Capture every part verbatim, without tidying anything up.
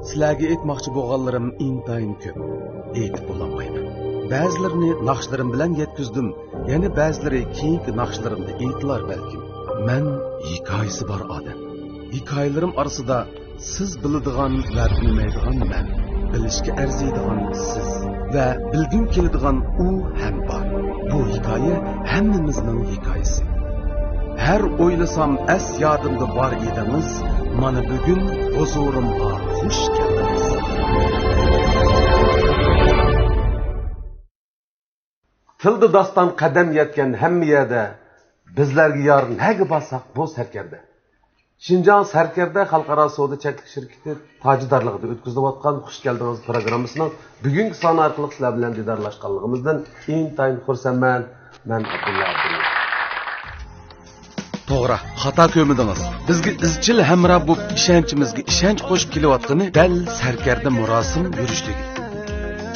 سىلەرگە ئېيتماقچى بولغانلىرىم ئىنتايىن كۆپ. ئېيتىپ بولالمايمەن. بەزىلىرىنى ناخشىلىرىم بىلەن يەتكۈزدۈم، يەنە بەزىلىرى كېيىنكى ناخشىلىرىمدا ئېيتىلار بەلكىم. مەن ھېكايىسى بار ئادەم. ھېكايىلىرىم ئارىسىدا سىز بىلىدىغان ۋە بىلمەيدىغان مەن، بىلىشكە ئەرزىيدىغان سىز ۋە بىلگۈم كېلىدىغان ئۇ ھەم بار. بۇ ھېكايە ھەممىمىزنىڭ ھېكايىسى. ھەر ئويلىسام ئەس يادىمدا بار ئىدىڭىز، مانا بۈگۈن ھۇزۇرۇمغا خۇش كەلدىڭىز. تىلدا داستان قەدەم يەتكەن ھەممە يەردە، بىزلەرگە يار نەگە بارساق بۇ سەركەردە. شىنجاڭ سەركەردە خەلقئارا سودا چەكلىك شىركىتى تاجىدارلىقىدا ئۆتكۈزۈلۈۋاتقان خۇش كەلدىڭىز پروگراممىسىنىڭ بۈگۈنكى سانى ئارقىلىق سىلەر بىلەن دىدارلاشقانلىقىمىزدىن ئىنتايىن خۇرسەنمەن. مەن ئابدۇللا ئابدۇللا. توغرا، خاتا كۆرمىدىڭىز. بىزگە ئىزچىل ھەمراھ بولۇپ، ئىشەنچىمىزگە ئىشەنچ قوشۇپ كېلىۋاتقىنى دەل سەركەردە مۇراسىم يۈرۈشلۈكى.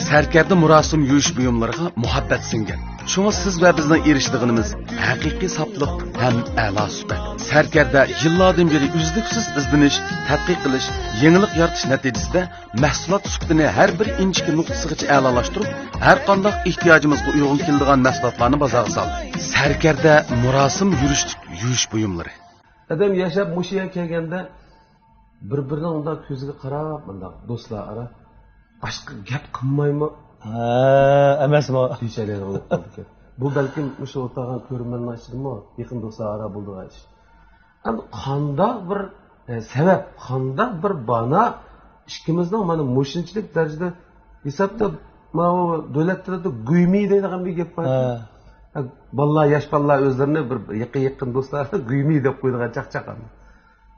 سەركەردە مۇراسىم يۈرۈش بۇيۇملىرىغا مۇھەببەت سىڭگەن. شۇڭا سىز ۋە بىزنىڭ ئېرىشىدىغىنىمىز ھەقىقىي ساپلىق ھەم ئەلا سۈپەت. سەركەردە يىللاردىن بېرى ئۈزلۈكسىز ئىزدىنىش، تەتقىق قىلىش، يېڭىلىق يارىتىش نەتىجىسىدە مەھسۇلات سۈپىتىنى ھەر بىر ئىنچىكە نۇقتىسىغىچە ئەلالاشتۇرۇپ، ھەر قانداق ئېھتىياجىمىزغا ئۇيغۇن كېلىدىغان مەھسۇلاتلارنى بازارغا سالدى. سەركەردە مۇراسىم يۈرۈشلۈك يۈرۈش بۇيۇملىرى. ئادەم ياشاپ مۇشۇ يەرگە كەلگەندە بىر-بىرىنىڭ مۇنداق كۆزىگە قاراپ، مۇنداق دوستلار ئارا باشقا گەپ قىلمايمۇ؟ ھە، ئەمەسمۇ؟ دېيىشەلەيدىغان بولۇپ قالىدىكەن. بۇ بەلكىم مۇشۇ ئولتۇرغان كۆرۈرمەنلەر ئىچىدىمۇ يېقىن دوستلار ئارا بولىدىغان ئىش. ئەمدى قانداق بىر، ئە، سەۋەب، قانداق بىر بانا ئىككىمىزنىڭ مانا مۇشۇنچىلىك دەرىجىدە ھېسابتا ماۋۇ دۆلەت تىلىدا گۇيمى دەيدىغان بىر گەپ بار. ھە. ھە، بالىلار، ياش بالىلار ئۆزلىرىنى بىر يېقىن، يېقىن دوستلار گۇيمى دەپ قويىدىغان چاقچاق.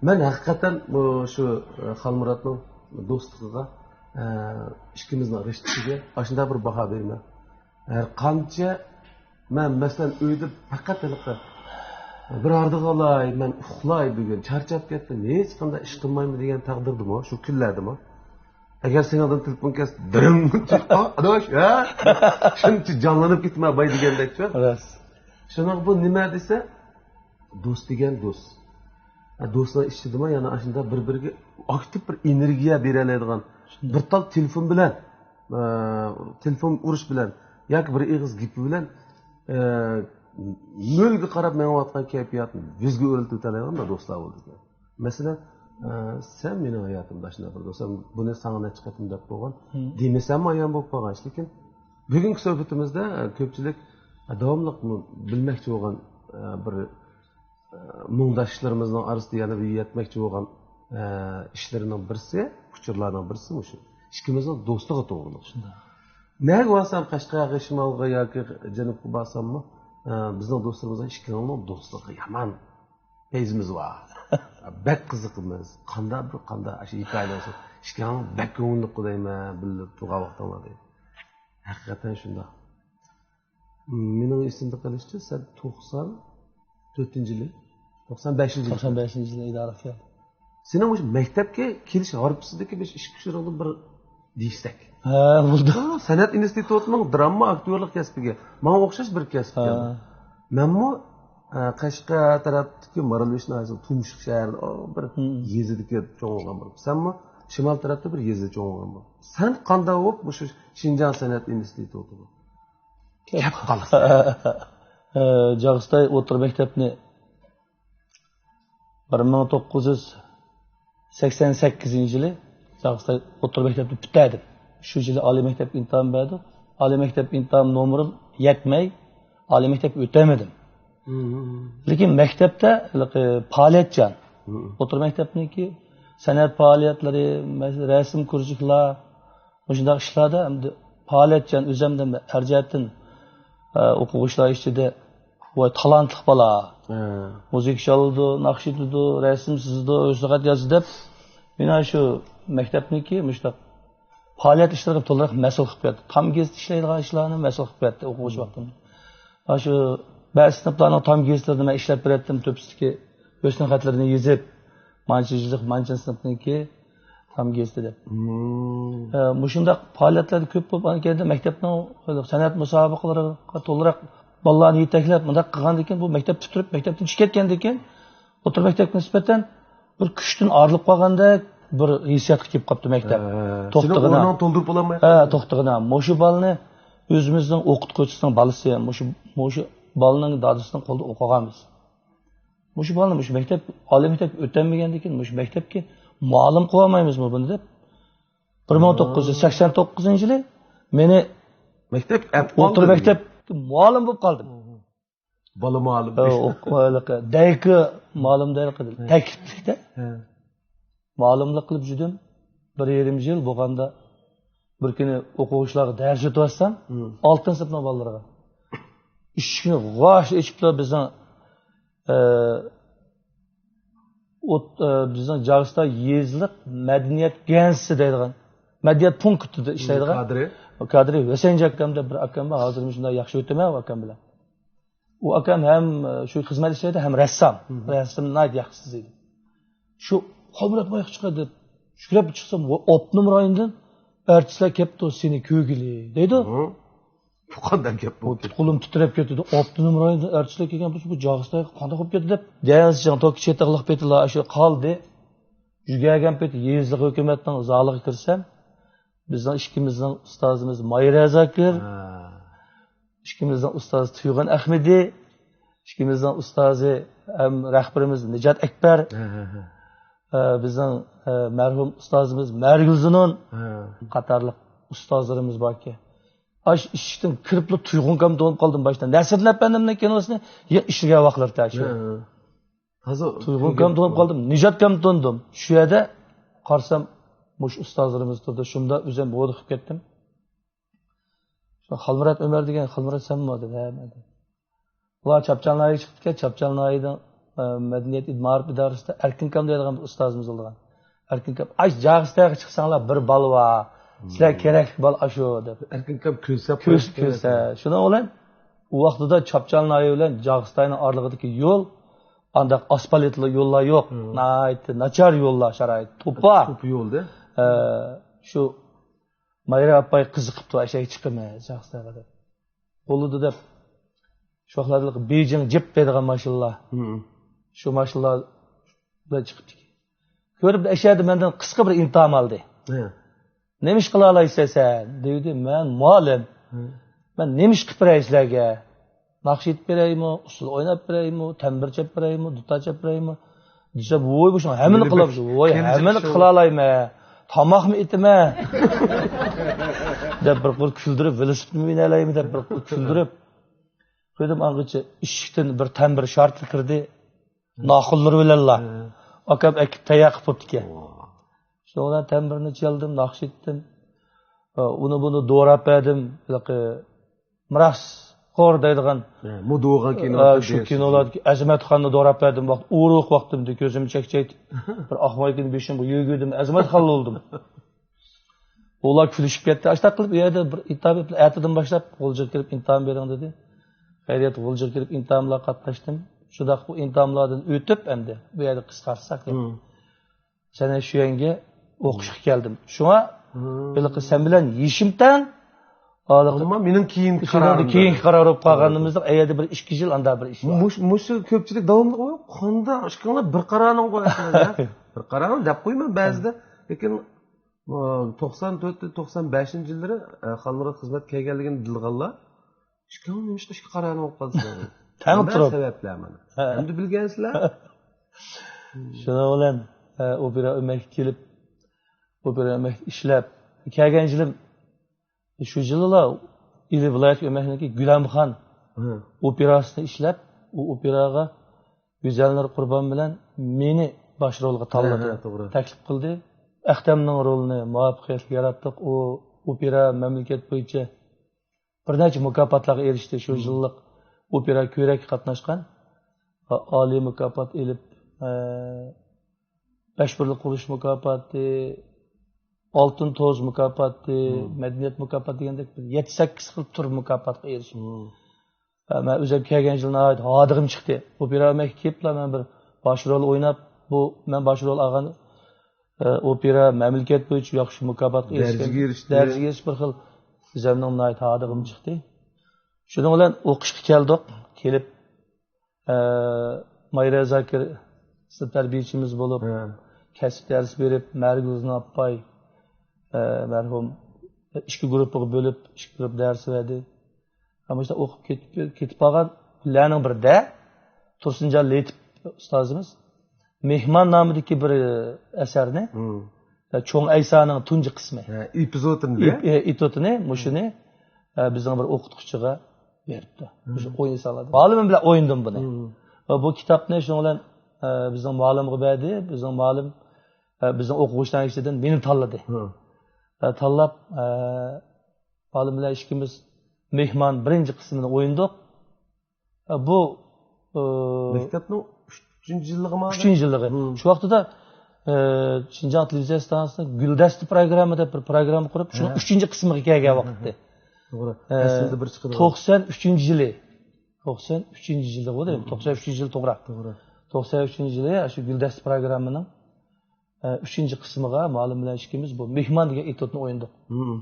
مەن ھەقىقەتەن بۇ شۇ، ئە، خالمۇراتنىڭ دوستلۇقىغا، ئە، ئىككىمىزنىڭ رىشتىسىگە ئاشۇنداق بىر باھا بېرىمەن. ھەر قانچە مەن، مەسىلەن، ئۆيدە پەقەت ھېلىقى بىر ھاردىغا ئالاي، مەن ئۇخلاي بۈگۈن، چارچاپ كەتتىم، ھېچقانداق ئىش قىلمايمەن دېگەن تەقدىردىمۇ، شۇ كۈنلەردىمۇ، ئەگەر سېنىڭدىن تېلېفون كەلسە، دىرىڭ، ئا، ئاداش، ھە؟ شۇنچە جانلىنىپ كېتىمەن باي دېگەندەكچۇ. راست. شۇنىڭغا بۇ نېمە دېسە، دوست دېگەن دوست. ھە، دوستلار ئىچىدىمۇ يەنە ئاشۇنداق بىر-بىرىگە ئاكتىپ بىر ئېنېرگىيە بېرەلەيدىغان، شۇنداق. بىر تال تېلېفون بىلەن، ئە، تېلېفون ئۇرۇش بىلەن ياكى بىر ئېغىز گېپى بىلەن، ئە، نۆلگە قاراپ مېڭىۋاتقان كەيپىياتنى بىزگە ئۆرلىتىۋېتەلەيدىغان بىر دوستلار بولىدىكەن. مەسىلەن، ئە، سەن مېنىڭ ھاياتىمدا شۇنداق بىر دوستلار، بۇنى ساڭا نەچچە قېتىم دەپ بولغان، مم. دېمىسەممۇ ئايان بولۇپ قالغان ئىش. لېكىن بۈگۈنكى سۆھبىتىمىزدە، ئە، كۆپچىلىك، ئە، داۋاملىق بىلمەكچى بولغان، ئە، بىر ئە، مۇڭداشلىرىمىزنىڭ ئارىسىدا يەنە بىر يەتمەكچى بولغان، ئە، ئىشلىرىنىڭ بىرسى، ئۇچۇرلارنىڭ بىرسى مۇشۇ. ئىككىمىزنىڭ دوستلۇقى توغرىلىق. شۇنداق. نەگە بارسام، قەشقەرگە، شىمالغا ياكى جەنۇبقا بارساممۇ، ئە، بىزنىڭ دوستلىرىمىزنىڭ ئىككىڭلارنىڭ دوستلۇقى يامان. پەيزىمىز بار. بەك قىزىقىمىز. قانداق بىر، قانداق، ئاشۇ ھېكايىلەر بولسا، ئىككىڭلار بەك كۆڭۈللۈك قىلايمەن، بىللە تۇرغان ۋاقتىڭلار دەيدۇ. ھەقىقەتەن شۇنداق. مېنىڭ ئېسىمدە قېلىشىچە، سەن توقسان تۆتىنچى يىلى، توقسان بەشىنچى يىلى. توقسان بەشىنچى يىلى ئىدارىگە كەلدىم. سېنىڭ مۇشۇ مەكتەپكە كېلىش ھارپىسىدىكى بىر ئىش كۈچلىرىڭدىن بىر دېيىشسەك. ھە، بولدى. ھا، سەنئەت ئىنستىتۇتىنىڭ دراما ئاكتيورلۇق كەسپىگە، ماڭا ئوخشاش بىر كەسىپكە. ھە. مەنمۇ، ئە، قەشقەر تەرەپتىكى مارالبېشى ناھىيەسىنىڭ تۇمشۇق شەھەرىدە، ئۇ بىر مم. يېزىدىكى چوڭ بولغان بولۇپ. سەنمۇ شىمال تەرەپتە بىر يېزىدا چوڭ بولغان بولۇپ. سەن قانداق بولۇپ مۇشۇ شىنجاڭ سەنئەت ئىنستىتۇتىغا كەپ قالىسەن؟ ئە، جاغىستاي ئوتتۇرا مەكتەپنى بىر مىڭ توققۇز يۈز سەكسەن سەككىزىنچى يىلى جاغىستاي ئوتتۇرا مەكتەپنى پۈتتۈردۈم. شۇ يىلى ئالىي مەكتەپ ئىمتىھان بەردۇق. ئالىي مەكتەپ ئىمتىھان نومۇرۇم يەتمەي، ئالىي مەكتەپكە ئۆتەلمىدىم. مم. لېكىن مەكتەپتە ھېلىقى پائالىيەتچان. مم. ئوتتۇرا مەكتەپنىڭكى سەنئەت پائالىيەتلىرى، مەس-، رەسىم كۇرژۇكلار، مۇشۇنداق ئىشلاردا ئەمدى پائالىيەتچان، ئۆزۈمدىن ھەر جەھەتتىن، ئە، ئوقۇغۇچىلار ئىچىدە ۋاي تالانتلىق بالا. ھە. مۇزىكا چالىدۇ، ناخشا ئېيتىدۇ، رەسىم سىزىدۇ، رۇسۇمات يازىدۇ دەپ، مېنى شۇ مەكتەپنىڭكى مۇشۇنداق پائالىيەت ئىشلىرىغا تولىراق مەسئۇل قىلىپ بەردى. تام گېزىتى ئىشلەيدىغان ئىشلارنى مەسئۇل قىلىپ بەردى ئوقۇغۇچى ۋاقتىمدا. مانا شۇ بەزى سىنىپلارنىڭ تام گېزىتلىرىنى مەن ئىشلەپ بېرەتتىم، تۆپىسىدىكى ھۆسنى خەتلىرىنى يېزىپ، مانچە يىللىق، مانچە سىنىپنىڭكى تام گېزىتى دەپ. مم. ئە، مۇشۇنداق پائالىيەتلەردە كۆپ بولۇپ، ئاندىن كېيىن مەكتەپنىڭ سەنئەت مۇسابىقىلىرىغا تولىراق بالىلارنى يېتەكلەپ، مۇنداق قىلغاندىن كېيىن، بۇ مەكتەپ پۈتتۈرۈپ، مەكتەپتىن چىقىپ كەتكەندىن كېيىن، ئوتتۇرا مەكتەپكە نىسبەتەن بىر كۈچتىن ئايرىلىپ قالغاندەك، بىر ھېسسىياتقا كېلىپ قاپتۇ مەكتەپ. ھە. توختىغىنا. سېنىڭ ئورنۇڭنى تولدۇرۇپ بولالماي ھە، قالدىڭ. توختىغىنا. مۇشۇ بالىنى ئۆزىمىزنىڭ ئوقۇتقۇچىسىنىڭ بالىسى، مۇشۇ، مۇشۇ بالىنىڭ دادىسىنىڭ قولىدا ئوقۇغانمىز. مۇشۇ بالىنى مۇشۇ مەكتەپ، ئالىي مەكتەپكە ئۆتەلمىگەندىن كېيىن مۇشۇ مەكتەپكە مۇئەللىم قىلالمايمىزمۇ بۇنى دەپ، بىر مىڭ توققۇز يۈز سەكسەن توققۇزىنچى يىلى مېنى مەكتەپ ئەپ ئوتتۇرا مەكتەپكە مۇئەللىم بولۇپ قالدىم. بالا مۇئەللىم. ھە، ئوق-، ھېلىقى دەيكى مۇئەللىم دەيلى، ھە. تەكلىپلىكتە. ھە. مۇئەللىملىك قىلىپ يۈردۈم. بىر يېرىم يىل بولغاندا بىر كۈنى ئوقۇغۇچىلارغا دەرس ئۆتۈۋاتسام، ھە. ئالتىنچى سىنىپنىڭ بالىلىرىغا. ئىشىكنى غاش ئېچىپلا بىزنىڭ، ئە، ئوت-، ئە، بىزنىڭ جاغىستا يېزىلىق مەدەنىيەت گەنسى دەيدىغان، مەدەنىيەت پونكىتىدا ئىشلەيدىغان كادىرى. كادىرى ھۈسەيىنجان ئاكام دەپ بىر ئاكام بار، ھازىر مۇشۇنداق ياخشى ئۆتىمەن ئۇ ئاكام بىلەن. ئۇ ئاكام ھەم، ئە، شۇ خىزمەت ئىشلەيدۇ، ھەم رەسسام. مم. رەسسام ناھايىتى ياخشى سىزىيدۇ. شۇ قامراپ ماياققا چىقاي دەپ، يۈگۈرۈپ چىقسام، ۋو-، ئاپتونوم رايوندىن ئارتىسلار كەپتۇ سېنى كۆرگىلى، دەيدۇ. ھە. بۇ قانداق گەپ بۇ؟ پۇت-قولۇم تىترەپ كەتتى. ئاپتونوم رايوندىن ئارتىسلار كەلگەن بولسا، بۇ جاغىستايغا قانداق بولۇپ كەتتى دەپ. دەنسىچىڭ توكى چېتىقلىق پېتىلا شۇ قالدى. يۈگەرگەن پېتى يېزىلىق ھۆكۈمەتنىڭ زالىغا كىرسەم، بىزنىڭ ئىككىمىزنىڭ ئۇستازىمىز مايرا زاكىر، ھە. ئىككىمىزنىڭ ئۇستازى تۇيغۇن ئەخمىدى، ئىككىمىزنىڭ ئۇستازى ھەم رەھبىرىمىز نىجات ئەكبەر، ھە، ھە، ھە. ئە، بىزنىڭ، ئە، مەرھۇم ئۇستازىمىز مەرگۈل زۇنۇن ھە. قاتارلىق ئۇستازلىرىمىز باركەن. ئاش ئىشىكتىن كىرىپلا تۇيغۇن ئاكامنى تونۇپ قالدىم باشتا. نەسىردىن ئەپەندىمنىڭ كىنوسىنى يەنە ئىشلىگەن ۋاقىتلىرىدا شۇ. ھە. ھازىر تۇيغۇن ئاكامنى تونۇپ قالدىم. نىجات ئاكامنى تونۇدۇم. شۇ يەردە قارىسام، مۇشۇ ئۇستازلىرىمىز تۇرىدۇ. شۇنداق ئۆزۈم ھودۇقۇپ كەتتىم. شۇ خالمۇرات ئۆمەر دېگەن، خالمۇرات سەنمۇ؟ دېدى، ھە، مەن. ئۇلار چاپچال ناھىيەگە چىقىپتىكەن، چاپچال ناھىيەدىن، ئە، مەدەنىيەت ئىد-، مائارىپ ئىدارىسىدا ئەركىن ئاكام دەيدىغان بىر ئۇستازىمىز بولىدىغان. ئەركىن ئاكام، ئاي، جاغىستايغا چىقساڭلار بىر بالا بار. سىلەرگە كېرەكلىك بالا ئاشۇ، دەپ. ئەركىن ئاكام كۆرسە، كۆرسە، كۆرسە. شۇنىڭ بىلەن ئۇ ۋاقتىدا چاپچال ناھىيە بىلەن جاغىستاينىڭ ئارىلىقىدىكى يول، ئانداق ئاسفالتلىق يوللار يوق. ناھايىتى ناچار يوللار، شارائىت. توپا. توپا يولدا. ئە، شۇ مايرا ئاپاي قىزىقىپتۇ، ئەشەگە چىقىمەن، جاغىستايغا دەپ. بولىدۇ دەپ، شۇ ۋاقىتلاردا بېيجىڭ جىپ دەيدىغان ماشىنىلار. مم. شۇ ماشىنىلار بىلەن چىقىپتىكەن. كۆرۈپ، ئەشەدە مەندىن قىسقا بىر ئىمتىھان ئالدى. ھە. نېمە ئىش قىلالايسەن سەن؟ دېدى، مەن مۇئەللىم. ھە. مەن نېمە ئىش قىلىپ بېرەي سىلەرگە؟ ناخشا ئېيتىپ بېرەيمۇ، ئۇسسۇل ئويناپ بېرەيمۇ، تەمبۇر چېلىپ بېرەيمۇ، دۇتار چېلىپ بېرەيمۇ؟ دېسە، ۋوي، بۇ شۇ ھەممىنى قىلىمىز. ۋوي، ھەممىنى قىلالايمەن. تاماقمۇ ئېتىمەن. دەپ بىر قۇر كۈلدۈرۈپ، ۋېلىسىپىتنى مىنەلەيمەن دەپ بىر قۇر كۈلدۈرۈپ. قويدۇم ئاڭغىچە ئىشىكتىن بىر تەمبۇر شارتلا كىردى. ناخۇنلىرى بىلەنلا. ھە. ئاكام ئەكىپ تەييار قىلىپ بوپتىكەن. ۋا. شۇنىڭ بىلەن تەمبۇرنى چالدىم، ناخشا ئېيتتىم. ئۇنى بۇنى دوراپ بەردىم. ھېلىقى مىراس قور دەيدىغان. ھە، مۇدۇ بولغان كىنو. ھە، شۇ كىنولاردىكى ئەزىمەتخاننى دوراپ بەردىم. ۋاقىت ئۇرۇق ۋاقتىمدا كۆزۈمنى چەكچەيتىپ، بىر ئاق مايكىنى بېشىمغا يۆگىدىم، ئەزىمەتخان بولدۇم. ئۇلار كۈلۈشۈپ كەتتى. ئاشتاق قىلىپ، ئۇ يەردە بىر ئىتابى ئەتىدىن باشلاپ غۇلجىغا كىرىپ ئىمتىھان بېرىڭ دېدى. خەيرىيەت، غۇلجىغا كىرىپ ئىمتىھانلارغا قاتناشتىم. شۇنداق بۇ ئىمتىھانلاردىن ئۆتۈپ ئەمدى بۇ يەردە قىسقارتساق گەپ. مم. سەن شۇ يەرگە ئوقۇشقا كەلدىم. شۇڭا ھېلىقى سەن بىلەن يېشىم تەڭ. ئەمما مېنىڭ كېيىنكى قارارىم كېيىنكى قارار بولۇپ قالغىنىمىزدا ئەيەردە بىر ئىككى يىل ئاندا بىر ئىش بار. مۇش-، مۇشۇ كۆپچىلىك داۋاملىق قويۇپ، قانداق ئىككىڭلار بىر قارارنى قوياسىلەر يا؟ بىر قارارنى دەپ قويىمەن بەزىدە. لېكىن، ئۇ، توقسان تۆت، توقسان بەشىنچى يىللىرى، ئە، خالمۇرات خىزمەتكە كەلگەنلىكىنى بىلىدىغانلار، ئىككىڭلار نېمىشقا ئىككى قارارنى قويۇپ قالدىڭلار؟ تەڭ تۇرۇپ. سەۋەبلەر مانا. ھە. ئەمدى بىلگەنسىلەر. شۇنىڭ بىلەن، ئە، ئوپېرا ئۆمەككە كېلىپ، ئوپېرا ئۆمەكتە ئىشلەپ، كەلگەن يىلىم شۇ يىلىلا ئىلى ۋىلايەت ئۆمەكنىڭكى گۈلەمخان ھە. ئوپېراسىنى ئىشلەپ، ئۇ ئوپېراغا گۈزەلنۇر قۇربان بىلەن مېنى باش رولغا تاللىدى، ھە، ھە، توغرا. تەكلىپ قىلدى. ئەختەمنىڭ رولىنى مۇۋەپپەقىيەتلىك ياراتتۇق. ئۇ ئوپېرا مەملىكەت بويىچە بىر نەچچە مۇكاپاتلارغا ئېرىشتى. شۇ يىللىق ئوپېرا كۆرەككە قاتناشقان، ئالىي مۇكاپات ئېلىپ، ئە، بەش بىرلىك قۇرۇلۇش مۇكاپاتى، ئالتۇن توز مۇكاپاتى، مەدەنىيەت مۇكاپاتى دېگەندەك بىر يەتتە سەككىز خىل تۈر مۇكاپاتقا ئېرىشىپ. ھە، مەن ئۆزۈم كەلگەن يىل ناھايىتى ھادىغىم چىقتى. ئوپېرا ئۆمەككە كېلىپلا مەن بىر باش رول ئويناپ، بۇ مەن باش رول ئالغان، ئە، ئوپېرا مەملىكەت بويىچە ياخشى مۇكاپاتقا ئېرىشكەن. دەرىجىگە ئېرىشتى. دەرىجىگە ئېرىشىپ بىر خىل ئۆزۈمنىڭ ناھايىتى ھادىغىم چىقتى. شۇنىڭ بىلەن ئوقۇشقا كەلدۇق. كېلىپ، ئە، مايرا زاكىر سىنىپ تەربىيەچىمىز بولۇپ، ھە. كەسىپ دەرس بېرىپ، مەرىگۈلزىنا ئاپاي، ئە، مەرھۇم، ئىككى گۇرۇپپىغا بۆلۈپ، ئىككى گۇرۇپپا دەرس بەردى. ھەم شۇنداق ئوقۇپ كېتىپ، كېتىپ قالغان كۈنلەرنىڭ بىرىدە تۇرسۇنجان لېتىپ ئۇستازىمىز مېھمان نامىدىكى بىر، ئە، ئەسەرنى، مم. ئە، چوڭ ئەيسانىڭ تۇنجى قىسمى. ھە، ئېپىزودىنى دە؟ ئېپ-، ئە، ئېپىزودىنى، مۇشۇنى، ئە، بىزنىڭ بىر ئوقۇتقۇچىغا بېرىپتۇ. مم. مۇشۇ ئوينىساڭلار دەپ. مۇئەللىمىم بىلەن ئوينىدىم بۇنى. مم. ۋە بۇ كىتابنى شۇنىڭ بىلەن، ئە، بىزنىڭ مۇئەللىمغا بەردى. بىزنىڭ مۇئەللىم، ئە، بىزنىڭ ئوقۇغۇچىلارنىڭ ئىچىدىن مېنى تاللىدى. ھە. ئە، تاللاپ، ئە، مۇئەللىم بىلەن ئىككىمىز مېھمان بىرىنچى قىسمىنى ئوينىدۇق. ئە، بۇ، ئە، مەكتەپنىڭ ئۈچىنچى يىللىقىمۇ؟ ئۈچىنچى يىللىقى. مم. شۇ ۋاقتىدا، ئە، شىنجاڭ تېلېۋىزىيە ئىستانسىسىنىڭ گۈلدەستە پروگرامما دەپ بىر پروگرامما قۇرۇپ، شۇنىڭ ھە. ئۈچىنچى قىسمىغا كەلگەن ھە، ھە، ۋاقىتتى. ھە. توغرا. ئە، ئەسلىدە بىر چىقىدۇ. توقسان ئۈچىنچى يىلى. توقسان ئۈچىنچى يىلى بولدى. مم. توقسان ئۈچىنچى يىل توغرا. توغرا. توقسان ئۈچىنچى يىلى شۇ گۈلدەستە پروگراممىنىڭ ئە، ئۈچىنچى قىسمىغا مۇئەللىم بىلەن ئىككىمىز بۇ مېھمان دېگەن ئېتيۇدنى ئوينىدۇق. مم.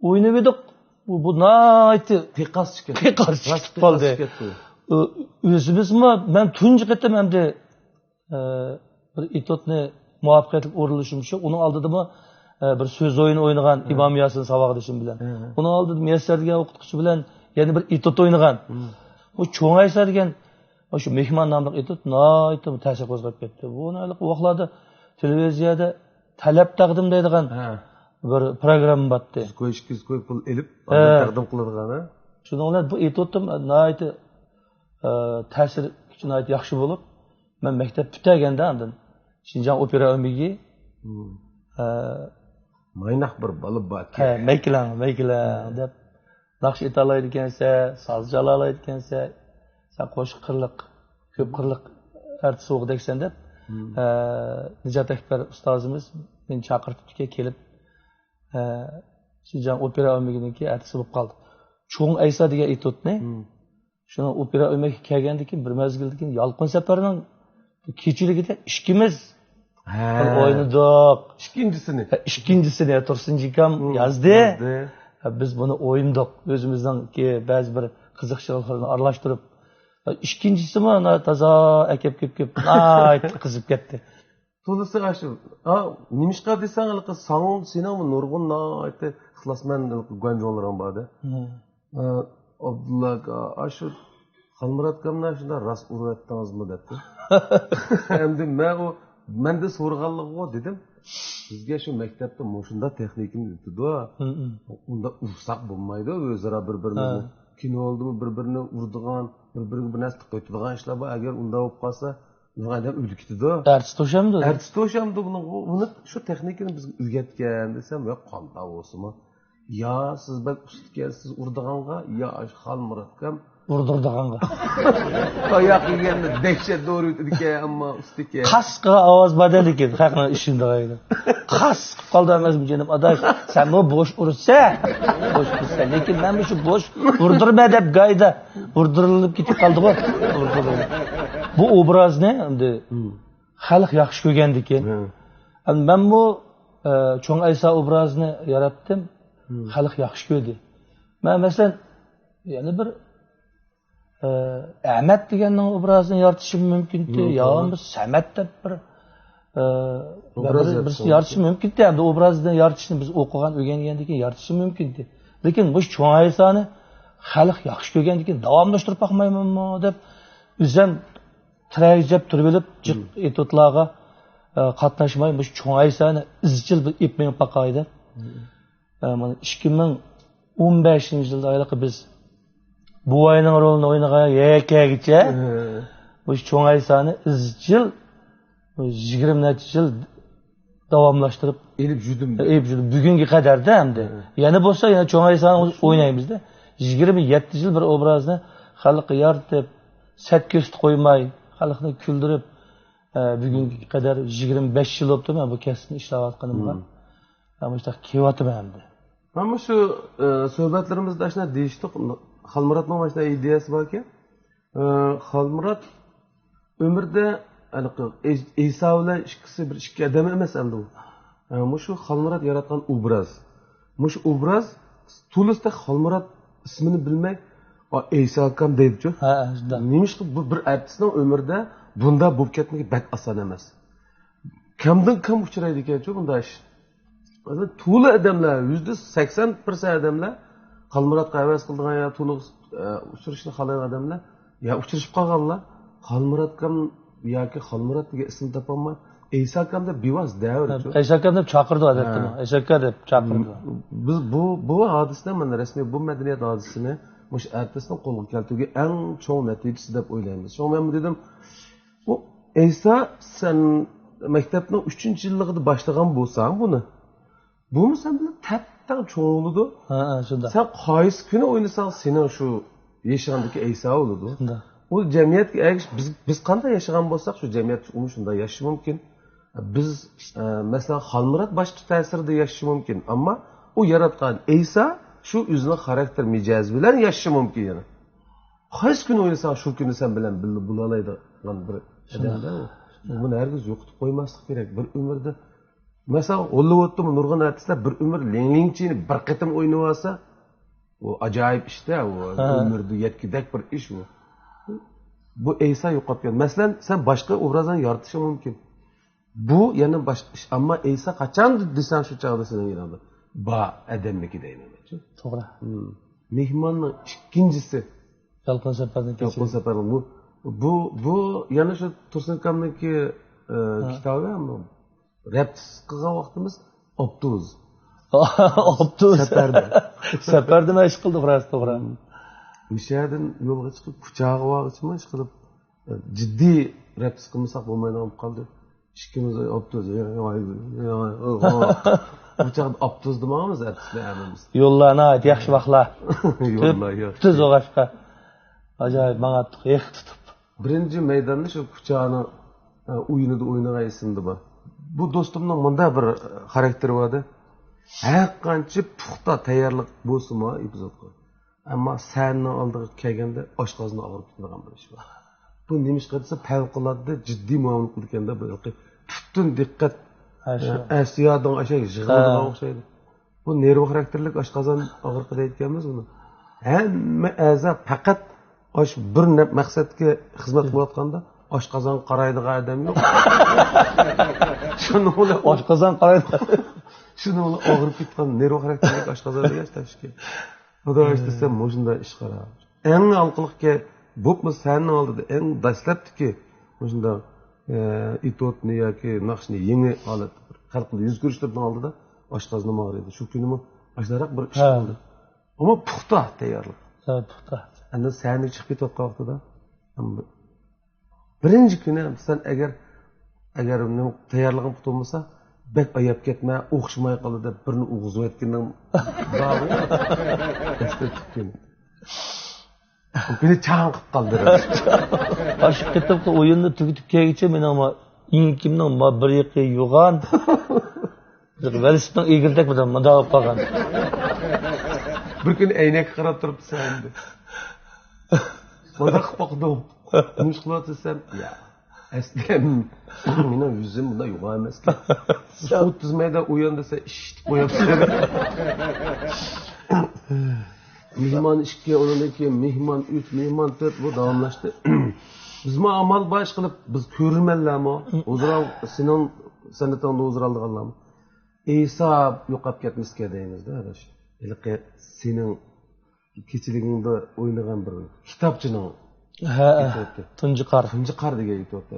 ئوينىۋىدۇق. بۇ، بۇ ناھايىتى قىيقاس چىقتى. قىيقاس چىقىپ قالدى. ئۆ-، ئۆزىمىزمۇ مەن تۇنجى قېتىم ئەمدى، ئە، بىر ئېتيۇدنى مۇۋەپپەقىيەتلىك ئورۇنلىشىم شۇ. ئۇنىڭ ئالدىدىمۇ، ئە، بىر سۆز ئويۇنى ئوينىغان ھە. ئىمام ياسىن ساۋاقدىشىم بىلەن. ھە. ئۇنىڭ ئالدىدا مۇيەسسەر دېگەن ئوقۇتقۇچى بىلەن يەنە بىر ئېتيۇد ئوينىغان. مم. بۇ چوڭ ئەيسا دېگەن مۇشۇ مېھمان ناملىق ئېتيۇد ناھايىتى تەسىر قوزغاپ كەتتى. بۇنى ھېلىقى ۋاقىتلاردا تېلېۋىزىيەدە تەلەپ تەقدىم دەيدىغان ھە. بىر پروگرامما بارتتى. يۈز كوي، ئىككى يۈز كوي پۇل ئېلىپ، ھە. ئاندىن تەقدىم قىلىدىغان، ھە؟ شۇنىڭ بىلەن بۇ ئېتيۇدتىم ناھايىتى، ئە، تەسىر كۈچى ناھايىتى ياخشى بولۇپ، مەن مەكتەپ پۈتتۈرگەندە ئاندىن شىنجاڭ ئوپېرا ئۆمىكى، مم. ئە، مايناق بىر بالا باركەن. ھە، مەيكىلەڭ، مەيكىلەڭ ھە. دەپ ناخشا ئېيتالايدىكەنسەن، ساز چالالايدىكەنسەن، سەن قوشۇق قىرلىق، كۆپ قىرلىق ئارتىس بولغۇدەكسەن دەپ، مم. ئە، نىجات ئەكبەر ئۇستازىمىز مېنى چاقىرتىپتىكەن، كېلىپ، ئە، شىنجاڭ ئوپېرا ئۆمىكىنىڭكى ئارتىسى بولۇپ قالدىم. چوڭ ئەيسا دېگەن ئېتيۇدنى، مم. شۇنىڭ ئوپېرا ئۆمىكى كەلگەندىن كېيىن بىر مەزگىلدىن كېيىن يالقۇن سەپەرنىڭ كېچىلىكىدە ئىككىمىز ھە. ئوينىدۇق. ئىككىنچىسىنى. ھە، ئىككىنچىسىنى تۇرسۇن جىكام مم. يازدى. يازدى. ھە، بىز بۇنى ئوينىدۇق. ئۆزىمىزنىڭكى بەزى بىر قىزىقچىلىقلىرىنى ئارىلاشتۇرۇپ. ھە، ئىككىنچىسىمۇ ئانا تازا ئەكەپ كېلىپ كېلىپ ناھايىتى قىزىپ كەتتى. تولىسى ئاشۇ. ھە، نېمىشقا دېسەڭ، ھېلىقى ساڭ، سېنىڭمۇ نۇرغۇن ناھايىتى ئىخلاسمەن ھېلىقى گۇەنجۇڭلىرىڭ بار-دە. مم. ئە، ئابدۇللا ئاكا، ئاشۇ خالمۇرات ئاكامنى شۇنداق راست ئۇرۇۋەتتىڭىزمۇ دەپتۇ. ئەمدى مەن ئۇ، مەندە سورىغانلىقىغۇ دېدىم. بىزگە شۇ مەكتەپتە مۇشۇنداق تېخنىكىنى ئۆتىدۇ. مم، مم. ئۇنداق ئۇرساق بولمايدۇ ئۆزئارا بىر-بىرىمىزنى. ھە. كىنولىرىمۇ بىر-بىرىنى ئۇرىدىغان، بىر-بىرىگە بىر نەرسە تىقىۋېتىدىغان ئىشلار بار. ئەگەر ئۇنداق بولۇپ قالسا، ئادەم ئۆلۈپ كېتىدۇ. ئەرتىس توشامدۇ؟ ئەرتىس توشامدۇ بۇنىڭغۇ؟ ئۇنى شۇ تېخنىكىنى بىزگە ئۆگەتكەن دېسەم، ياق، قانداق بولسىمۇ. يا سىز بەك ئۇستىكەنسىز ئۇرىدىغانغا، يا ئاشۇ خالمۇراتكام ئۇردۇرىدىغانغا. تاياق يېگەندە دەھشەت دورا ئۆتىدىكەن، ئەمما ئۇستىكەن. قاس قىلغان ئاۋاز بار-دە، لېكىن خەقنىڭ ئىشىنىدىغان. قاس قىلىپ قالدى ئەمەسمۇ جېنىم ئاداش؟ سەنمۇ بوش ئۇرسە. بوش ئۇرسە. لېكىن مەن مۇشۇ بوش ئۇردۇرما دەپ گايدا ئۇردۇرۇلۇپ كېتىپ قالدىغۇ. بۇ ئوبرازنى ئەمدى خەلق ياخشى كۆرگەندىكىن. ھە. ئەمدى مەنمۇ، ئە، چوڭ ئەيسا ئوبرازىنى ياراتتىم. ھە. خەلق ياخشى كۆردى. مەن مەسىلەن، يەنە بىر، ئە، ئەمەت دېگەننىڭ ئوبرازىنى يارىتىشىم مۇمكىنتى. ھە، يا توغرا. بىر سەمەت دەپ بىر، ئە، ئوبراز بىر، بىرسىنى يارىتىشىم مۇمكىنتى. ئەمدى ئوبرازنى يارىتىشنى بىز ئوقۇغان، ئۆگەنگەندىن كېيىن يارىتىشىم مۇمكىنتى. لېكىن مۇشۇ چوڭ ئەيسانى خەلق ياخشى كۆرگەندىن كېيىن داۋاملاشتۇرۇپ باقمايمەنمۇ دەپ، ئۆزۈم تىرەگە جەپ تۇرۇۋېلىپ، جىق مم. ئېتيۇدلارغا، ئە، قاتناشماي، مۇشۇ چوڭ ئەيسانى ئىزچىل بىر ئېلىپ مېڭىپ باقاي دەپ. مم. ئە، مانا ئىككى مىڭ ئون بەشىنچى يىلدا ھېلىقى بىز بوۋاينىڭ رولىنى ئوينىغان يەكەگىچە مم. مۇشۇ چوڭ ئەيسانى ئىزچىل يىگىرمە نەچچە يىل داۋاملاشتۇرۇپ ئېلىپ يۈردۈم. ئېلىپ يۈردۈم. بۈگۈنگە قەدەردە ئەمدى. ھە. يەنە بولسا، يەنە چوڭ ئەيسانى ئوينايمىزدا. يىگىرمە يەتتە يىل بىر ئوبرازنى خەلققە يارىتىپ، سەت كۆرسىتىپ قويماي، خەلقنى كۈلدۈرۈپ، ئە، بۈگۈنگە قەدەر يىگىرمە بەش يىل بوپتۇ مەن بۇ كەسىپنى ئىشلەۋاتقىنىمغا. مم. مەن مۇشۇنداق كېلىۋاتىمەن ئەمدى. مانا مۇشۇ، ئە، سۆھبەتلىرىمىزدە ئاشۇنداق دېيىشتۇق، خالمۇراتنىڭ مانا شۇنداق ئىدىيەسى باركەن. ئە، خالمۇرات ئۆمرىدە ھېلىقى ئەي-، ئەيسا بىلەن ئىككىسى بىر ئىككى ئادەم ئەمەس ئەمدى ئۇ. ئە، مۇشۇ خالمۇرات ياراتقان ئوبراز. مۇشۇ ئوبراز تولىسىدا خالمۇرات ئىسمىنى بىلمەي، «ئا، ئەيسا ئاكام» دەيدىچۇ. ھە، شۇنداق. نېمىشقا بۇ بىر ئارتىسنىڭ ئۆمرىدە بۇنداق بولۇپ كەتمىكى بەك ئاسان ئەمەس. كەمدىن كەم ئۇچرايدىكەنچۇ بۇنداق ئىش. مەسىلەن، تولا ئادەملەر، يۈزدە سەكسەن پىرسەنت ئادەملەر، خالمۇراتقا ھەۋەس قىلىدىغان يا تونۇغا ئۇچرىشىشنى خالايدىغان ئادەملەر، يا ئۇچرىشىپ قالغانلار، خالمۇراتكام ياكى خالمۇرات دېگەن ئىسىمنى تاپالماي، ئەيساكام دەپ بىۋاسىتە دەۋېرىدۇ. ئەيساكام دەپ چاقىرىدۇ ئادەتتە. ھە. ئەيساكا دەپ چاقىرىدۇ. بىز بۇ، بۇ ھادىسىنى، مانا رەسمىي بۇ مەدەنىيەت ھادىسىسىنى مۇشۇ ئارتىسنىڭ قولغا كەلتۈرگەن ئەڭ چوڭ نەتىجىسى دەپ ئويلايمىز. شۇڭا مەن دېدىم، ئۇ ئەيسا، سەن مەكتەپنىڭ ئۈچىنچى يىللىقىدا باشلىغان بولساڭ بۇنى، بۇمۇ سەن بىلەن تەپتەڭ چوڭ بولىدۇ. ھە، ھە، شۇنداق. سەن قايسى كۈنى ئوينىساڭ، سېنىڭ شۇ يېشىڭدىكى ئەيسا بولىدۇ. شۇنداق. ئۇ جەمئىيەتكە ئەگىشىپ، بىز، بىز قانداق ياشىغان بولساق، شۇ جەمئىيەت ئۇمۇ شۇنداق ياشىشى مۇمكىن. بىز، ئە، مەسىلەن، خالمۇرات باشقا تەسىردە ياشىشى مۇمكىن، ئەمما ئۇ ياراتقان ئەيسا شۇ ئۆزىنىڭ خاراكتېر مىجەزى بىلەن ياشىشى مۇمكىن يەنە. قايسى كۈنى ئوينىساڭ، شۇ كۈنى سەن بىلەن بىللە بولالايدىغان بىر ئادەمدە ئۇ. شۇنداق. بۇنى ھەرگىز يوقىتىپ قويماسلىق كېرەك. بىر ئۆمۈردە، مەسىلەن، ھوللىۋۇدتىمۇ نۇرغۇن ئارتىسلار بىر ئۆمۈر لىڭ لىڭچىنى بىر قېتىم ئوينىۋالسا، ئۇ ئاجايىپ ئىش-تە، ئۇ ھە. ئۆمۈردە يەتكۈدەك بىر ئىش ئۇ. بۇ ئەيسا يوقاپ كەتتى. مەسىلەن، سەن باشقا ئوبرازلارنى يارىتىشىڭ مۇمكىن. بۇ يەنە باشقا ئىش. ئەمما ئەيسا قاچان دېسەڭ، شۇ چاغدا سېنىڭ يېنىڭدا بار ئادەمنىكى دەيمەن. توغرا. مېھماننىڭ ئىككىنچىسى. يالقۇن سەپەردىن يالقۇن سەپەردىن. بۇ، بۇ، بۇ يەنە شۇ تۇرسۇن ئاكامنىڭكى، ئە، ھە. كىتابى، ئەمما رەپتىس قىلغان ۋاقتىمىز ئاپتوبۇس. ئاپتوبۇس. سەپەردە. سەپەردە مەشىق قىلدۇق راست، توغرا. مۇشۇ يەردىن يولغا چىقىپ، كۇچاغا بارغۇچىمۇ ئىشقىلىپ، جىددىي رەپتىس قىلمىساق بولمايدىغان بولۇپ قالدى. ئىككىمىز ئاپتوبۇس. بۇ چاغدا ئاپتوبۇستا ماڭىمىز ئەتىسىنى ھەممىمىز. يوللار ناھايىتى ياخشى ۋاقىتلار. يوللار ياخشى. تۈز ئوغاشقا. ئاجايىپ ماڭاتتۇق، ئېق تۇتۇپ. بىرىنچى مەيداننى شۇ كۇچانىڭ، ئە، ئويۇنىدا ئوينىغان ئېسىمدە بار. بۇ دوستۇمنىڭ مۇنداق بىر، ئە، خاراكتېرى بار ئىدى. ھەر قانچە پۇختا تەييارلىق بولسىمۇ ئېپىزودقا، ئەمما سەھنىنىڭ ئالدىغا كەلگەندە ئاشقازىنى ئاغرىپ كېتىدىغان بىر ئىش بار. بۇ نېمىشقا دېسە، پەۋقۇلئاددە جىددىي مۇئامىلە قىلىدىكەندە، بۇ ھېلىقى پۈتۈن دىققەت، ھە، شۇ. ئە، ئەسلىيادىڭ ئاشۇ يىغىلىدىغان ھە. ئوخشايدۇ. بۇ نېرۋا خاراكتېرلىك ئاشقازان ئاغرىقى دەيدىكەنمىز بۇنى. ھەممە ئەزا پەقەت ئاشۇ بىر نە-، مەقسەتكە خىزمەت قىلىۋاتقاندا، ئاشقازانغا قارايدىغان ئادەم يوق. شۇنىڭ بىلەن ئاشقازان قارايدىغان. شۇنىڭ بىلەن ئاغرىپ كېتىدىغان نېرۋا خاراكتېرلىك ئاشقازان دېگەن ئىشتە. خۇدايىش دېسەم، مۇشۇنداق ئىش قارا. ئەڭ ھالقىلىقكە، بولۇپمۇ سەھنىنىڭ ئالدىدا ئەڭ دەسلەپتىكى مۇشۇنداق، ئە، ئېتيۇدنى ياكى ناخشىنى يېڭى ھالەتتە بىر خەلق بىلەن يۈز كۆرۈشتۈرۈپ ئالدىدا ئاشقازىنىم ئاغرىيدۇ. شۇ كۈنىمۇ ئاشۇنداق بىر ئىش ھە. بولدى. ئەمما پۇختا تەييارلىق. ھە، پۇختا. ئەمدى سەھنىگە چىقىپ كېتىۋاتقان ۋاقتىدا، بىرىنچى كۈنى سەن ئەگەر، ئەگەر تەييارلىقىڭ پۇختا بولمىسا، بەك ئاياپ كەتمە، ئوخشىماي قالىدۇ دەپ بىرنى ئوغۇزلىۋەتكىنىڭ بارغۇ. دەسلەپكى كۈنى. بۇ كۈنى چاڭ قىلىپ قالدى. ئاشۇ قېتىمقى ئويۇننى تۈگىتىپ كەلگۈچە مېنىڭ ما-، ئېڭىكىمنىڭ ما بىر يېقى يوغان. ۋېلىسىپىتنىڭ ئېگىرىدەك بىر مۇنداق بولۇپ قالغان. بىر كۈنى ئەينەككە قاراپ تۇرۇپتۇ سەھنىدە. مۇنداق قىلىپ باقتىم. نېمە ئىش قىلىۋاتىسەن؟ يا، ئەسلى مېنىڭ يۈزۈم بۇنداق يوغان ئەمەسكەن. ئوتتۇز مەيدان ئويۇن دېسە، ئىششىتىپ قويۇپسەن. مېھمان ئىككى، ئۇنىڭدىن كېيىن مېھمان ئۈچ، مېھمان تۆت، بۇ داۋاملاشتى. بىزمۇ ئامال بار ئىشقىلىپ، بىز كۆرۈرمەنلەرمۇ، ھۇزۇرال، سېنىڭ سەنئىتىڭدە ھۇزۇر ئالىدىغانلارمۇ. ئېساپ يوقاپ كەتمىسىكەن دەيمىز-دە، ئاداش. ھېلىقى سېنىڭ كېچىلىكىڭدە ئوينىغان بىر كىتابچىنىڭ ھە، ئېتىۋەتتى. تۇنجى قار. تۇنجى قار دېگەن ئېتىۋەتتى.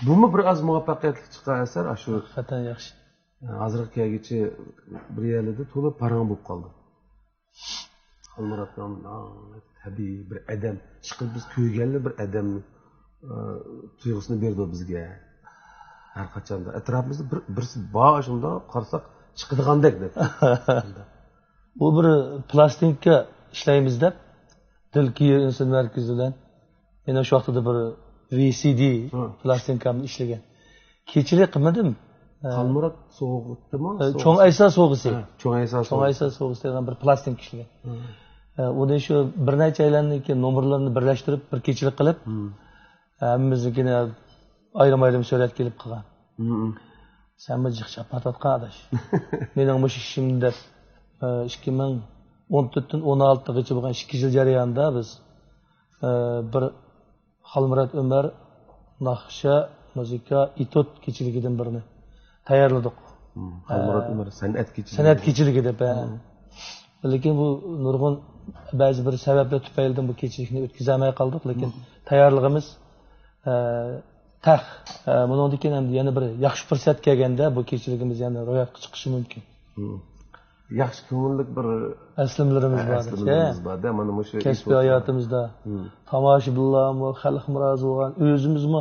بۇمۇ بىر ئاز مۇۋەپپەقىيەتلىك چىققان ئەسەر، ئاشۇ ھەقىقەتەن ياخشى. ھازىرغا كەلگۈچە بىر يەرلەردە تولا پاراڭ بولۇپ قالدى. خالمۇراتنىڭ تەبىئىي بىر ئادەم، ئىشقىلىپ بىز كۆرگەنلا بىر ئادەم، ئە، تۇيغۇسىنى بېرىدۇ بىزگە. ھەر قاچاندا ئەتراپىمىزدا بىر، بىرسى بار، شۇنداق قارىساق چىقىدىغاندەك دەپ. بۇ بىر پلاستىنكا ئىشلەيمىز دەپ، دىلكىيە ئۈنسىن مەركىزى بىلەن مېنىڭ شۇ ۋاقتىدا بىر ۋى سى دى ھە. پلاستىنكامنى ئىشلىگەن. كېچىلىك قىلمىدىم. ھە. خالمۇرات سوغۇتتىمۇ؟ ھە، سوغۇت. چوڭ ئەيسا سوغىسى. ھە، چوڭ ئەيسا چوڭ سوغۇسى. ئەيسا سوغىسى دېگەن بىر پلاستىنكا ئىشلىگەن. ھە. ھە، ئۇنى شۇ بىر نەچچە ئايلاندىن كېيىن نومۇرلىرىنى بىرلەشتۈرۈپ، بىر كېچىلىك قىلىپ، ھە. ھەممىمىزنىڭكىنى ئايرىم-ئايرىم سۈرەتكە ئېلىپ قىلغان. ھە. سەنمۇ جىق چاپاتاتقان ئاداش. مېنىڭ مۇشۇ ئىشىم دەپ، ئىككى مىڭ ئون تۆتتىن ئون ئالتىغىچە بولغان ئىككى يىل جەريانىدا بىز، بىر خالمۇرات ئۆمەر ناخشا مۇزىكا ئېتيۇد كېچىلىكىدىن بىرنى تەييارلىدۇق. خالمۇرات ئۆمەر سەنئەت كېچىلىكى. سەنئەت كېچىلىكى دەپ، ھە. لېكىن بۇ نۇرغۇن بەزى بىر سەۋەبلەر تۈپەيلىدىن بۇ كېچىلىكنى ئۆتكۈزەلمەي قالدۇق، لېكىن تەييارلىقىمىز، ئە، تەق. ئە، بۇنىڭدىن كېيىن ئەمدى يەنە بىر ياخشى پۇرسەت كەلگەندە بۇ كېچىلىكىمىز يەنە روياپقا چىقىشى مۇمكىن. ياخشى كۆڭۈللۈك بىر ئەسلىمىلىرىمىز بار. ئەسلىمىلىرىمىز بار-دە، مانا مۇشۇ كەسپىي ھاياتىمىزدا. تاماشىبىنلارمۇ، خەلقمۇ رازى بولغان، ئۆزىمىزمۇ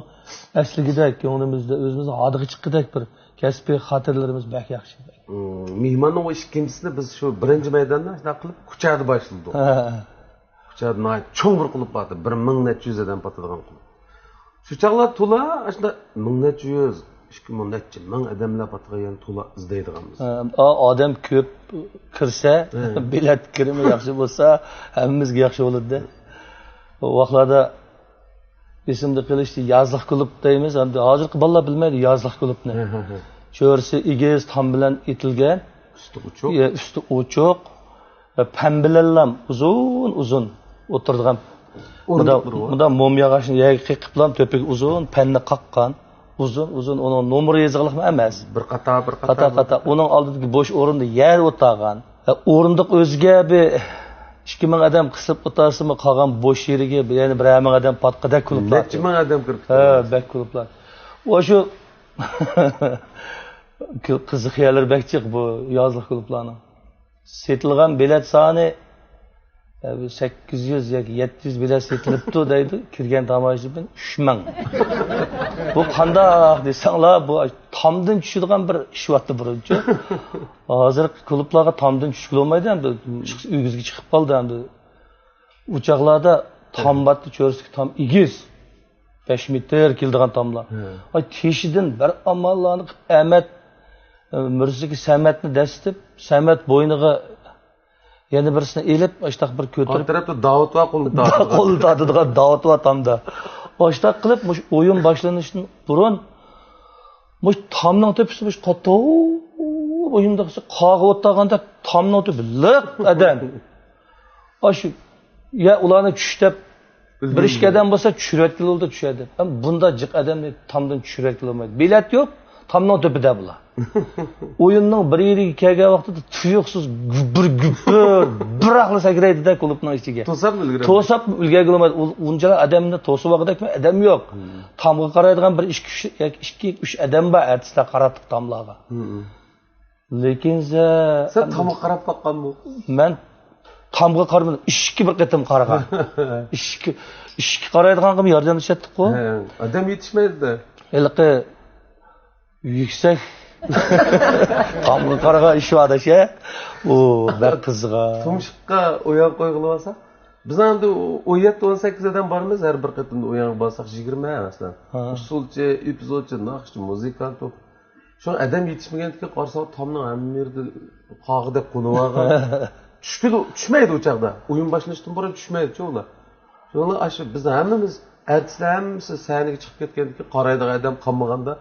ئەسلىگۈدەك، كۆڭلىمىزدە ئۆزىمىزنىڭ ھادىغا چىققۇدەك بىر كەسپىي خاتىرىلىرىمىز بەك ياخشى. مم، مېھماننىڭ ئۇ ئىككىنچىسىنى بىز شۇ بىرىنچى مەيداندا شۇنداق قىلىپ كۇچادا باشلىدۇق. ھە. كۇچادا ناھايىتى چوڭ بىر قۇلۇپ بار ئىدى، بىر مىڭ نەچچە يۈز ئادەم پاتىدىغان قۇلۇپ. شۇ چاغلار تولا ئاشۇنداق مىڭ نەچچە يۈز، ئىككى مىڭ نەچچە مىڭ ئادەملەر پاتىدىغان يەرنى تولا ئىزدەيدىغانمىز. ھە، ئا-، ئادەم كۆپ كىرسە، ھە. بېلەت كىرىمى ياخشى بولسا، ھەممىمىزگە ياخشى بولىدۇ-دە. ئۇ ۋاقىتلاردا ئېسىمدە قېلىشىچە يازلىق كۇلۇب دەيمىز، ئەمدى ھازىرقى بالىلار بىلمەيدۇ يازلىق كۇلۇبنى. ھە، ھە، ھە. چۆرىسى ئېگىز، تام بىلەن ئېتىلگەن. ئۈستى ئوچۇق. ئە، ئۈستى ئوچۇق. ئە، پەم بىلەنلا ئۇزۇن، ئۇزۇن ئولتۇرىدىغان. مۇندا، مۇندا موم ياغاچنى يەرگە قېقىپلا تۆپىگە ئۇزۇن پەننى قاققان. ئۇزۇن، ئۇزۇن، ئۇنىڭ نومۇرى يېزىقلىقمۇ ئەمەس. بىر قاتار، بىر قاتار، قاتار، بىر قاتار. ئۇنىڭ ئالدىدىكى بوش ئورۇندا يەر ئولتۇرغان. ئورۇندۇق ئۆزىگە بىر ئىككى مىڭ ئادەم قىسىپ ئولتۇرسىمۇ، قالغان بوش يېرىگە يەنە بىرەر مىڭ ئادەم پاتقۇدەك كۇلۇبلار. نەچچە مىڭ ئادەم كىرىپ كېتىدۇ. ھە، بەك كۇلۇبلار. ۋە شۇ قىزىق يەرلىرى بەك جىق بۇ يازلىق كۇلۇبلارنىڭ. سېتىلغان بېلەت سانى، ئە، سەككىز يۈز ياكى يەتتە يۈز بېلەت سېتىلىپتۇ دەيدۇ، كىرگەن تاماشىبىن ئۈچ مىڭ. بۇ قانداق دېسەڭلار، بۇ تامدىن چۈشىدىغان بىر ئىش بارتى بۇرۇنچۇ. ھازىرقى كۇلۇبلارغا تامدىن چۈشكىلى بولمايدۇ ئەمدى. چىقسا ئۆگزىگە چىقىپ قالدى ئەمدى. ئۇ چاغلاردا تام بارتى، چۆرىسىدىكى تام ئېگىز. بەش مېتىر كېلىدىغان تاملار. ھە. ئاي، تېشىدىن بىر ئاماللارنى قىلىپ، ئەمەت، ئە، مۈرىسىدىكى سەمەتنى دەسسىتىپ، سەمەت بوينىغا يەنە بىرسىنى ئېلىپ، ئاشتاق بىر كۆتۈرۈپ. ئارقا تەرەپتە داۋۇت بار، قولىنى تارتىدىغان. قولىنى تارتىدىغان داۋۇت بار تامدا. ئاشتاق قىلىپ، مۇشۇ ئويۇن باشلىنىشتىن بۇرۇن، مۇشۇ تامنىڭ تۆپىسى مۇشۇ قاتتىق، ئويۇنداق قاغا ئولتۇرغاندەك تامنىڭ تۆپى لىق ئادەم. ئاشۇ، يا ئۇلارنى چۈش دەپ، بىر ئىككى ئادەم بولسا چۈشۈرۈۋەتكىلى بولىدۇ، چۈشەر دەپ. ئەمما بۇنداق جىق ئادەمنى تامدىن چۈشۈرۈۋەتكىلى بولمايدۇ. بېلەت يوق، تامنىڭ تۆپىدە بۇلار. ئويۇننىڭ بىر يېرىگە كەلگەن ۋاقتىدا تۇيۇقسىز گۈپۈر گۈپۈر بىراقلا سەكرەيدىدە كۇلۇبنىڭ ئىچىگە. توساپمۇ ئۈلگۈرەلمەيدۇ. توساپمۇ ئۈلگۈرگىلى بولمايدۇ. ئۇ-، ئۇنچىلا ئادەمنى توسۇۋالغۇدەكمۇ ئادەم يوق. تامغا قارايدىغان بىر ئىككى، ئۈچ، ياكى ئىككى، ئۈچ ئادەم بار ئارتىسلار قاراتلىق تاملارغا. لېكىن سە-، سەن تامغا قاراپ باققانمۇ؟ مەن تامغا قارىمىدىم. ئىشىككە بىر قېتىم قارىغان. ئىشىككە، ئىشىككە قارايدىغانغىمۇ ياردەملىشەتتۇق-قۇ. ھە، ئادەم يېتىشمەيدۇ-دە. ھېلىقى يۈكسەك تامغا قارىغان ئىش بار ئاداش، ھە؟ ئۇ بەك قىزىغان. تۇمشۇققا ئويان قويغىلى بولسا، بىز ئەمدى ئون يەتتە، ئون سەككىز ئادەم بارمىز، ھەر بىر قېتىمدا ئويانغا بارساق يىگىرمە مەسىلەن. ھە. ئۇسسۇلچى، ئېپىزودچى، ناخشىچى، مۇزىكانت بولۇپ. شۇڭا ئادەم يېتىشمىگەنتىكى قارىساق تامنىڭ ھەممە يېرىدە قاغىدەك قونۇۋالغان. چۈشكىلى، چۈشمەيدۇ ئۇ چاغدا. ئويۇن باشلىنىشتىن بۇرۇن چۈشمەيدۇچۇ ئۇلار. شۇڭا ئاشۇ بىز ھەممىمىز، ئەرتىسلەر ھەممىسى سەھنىگە چىقىپ كەتكەندىكى قارايدىغان ئادەم قالمىغاندا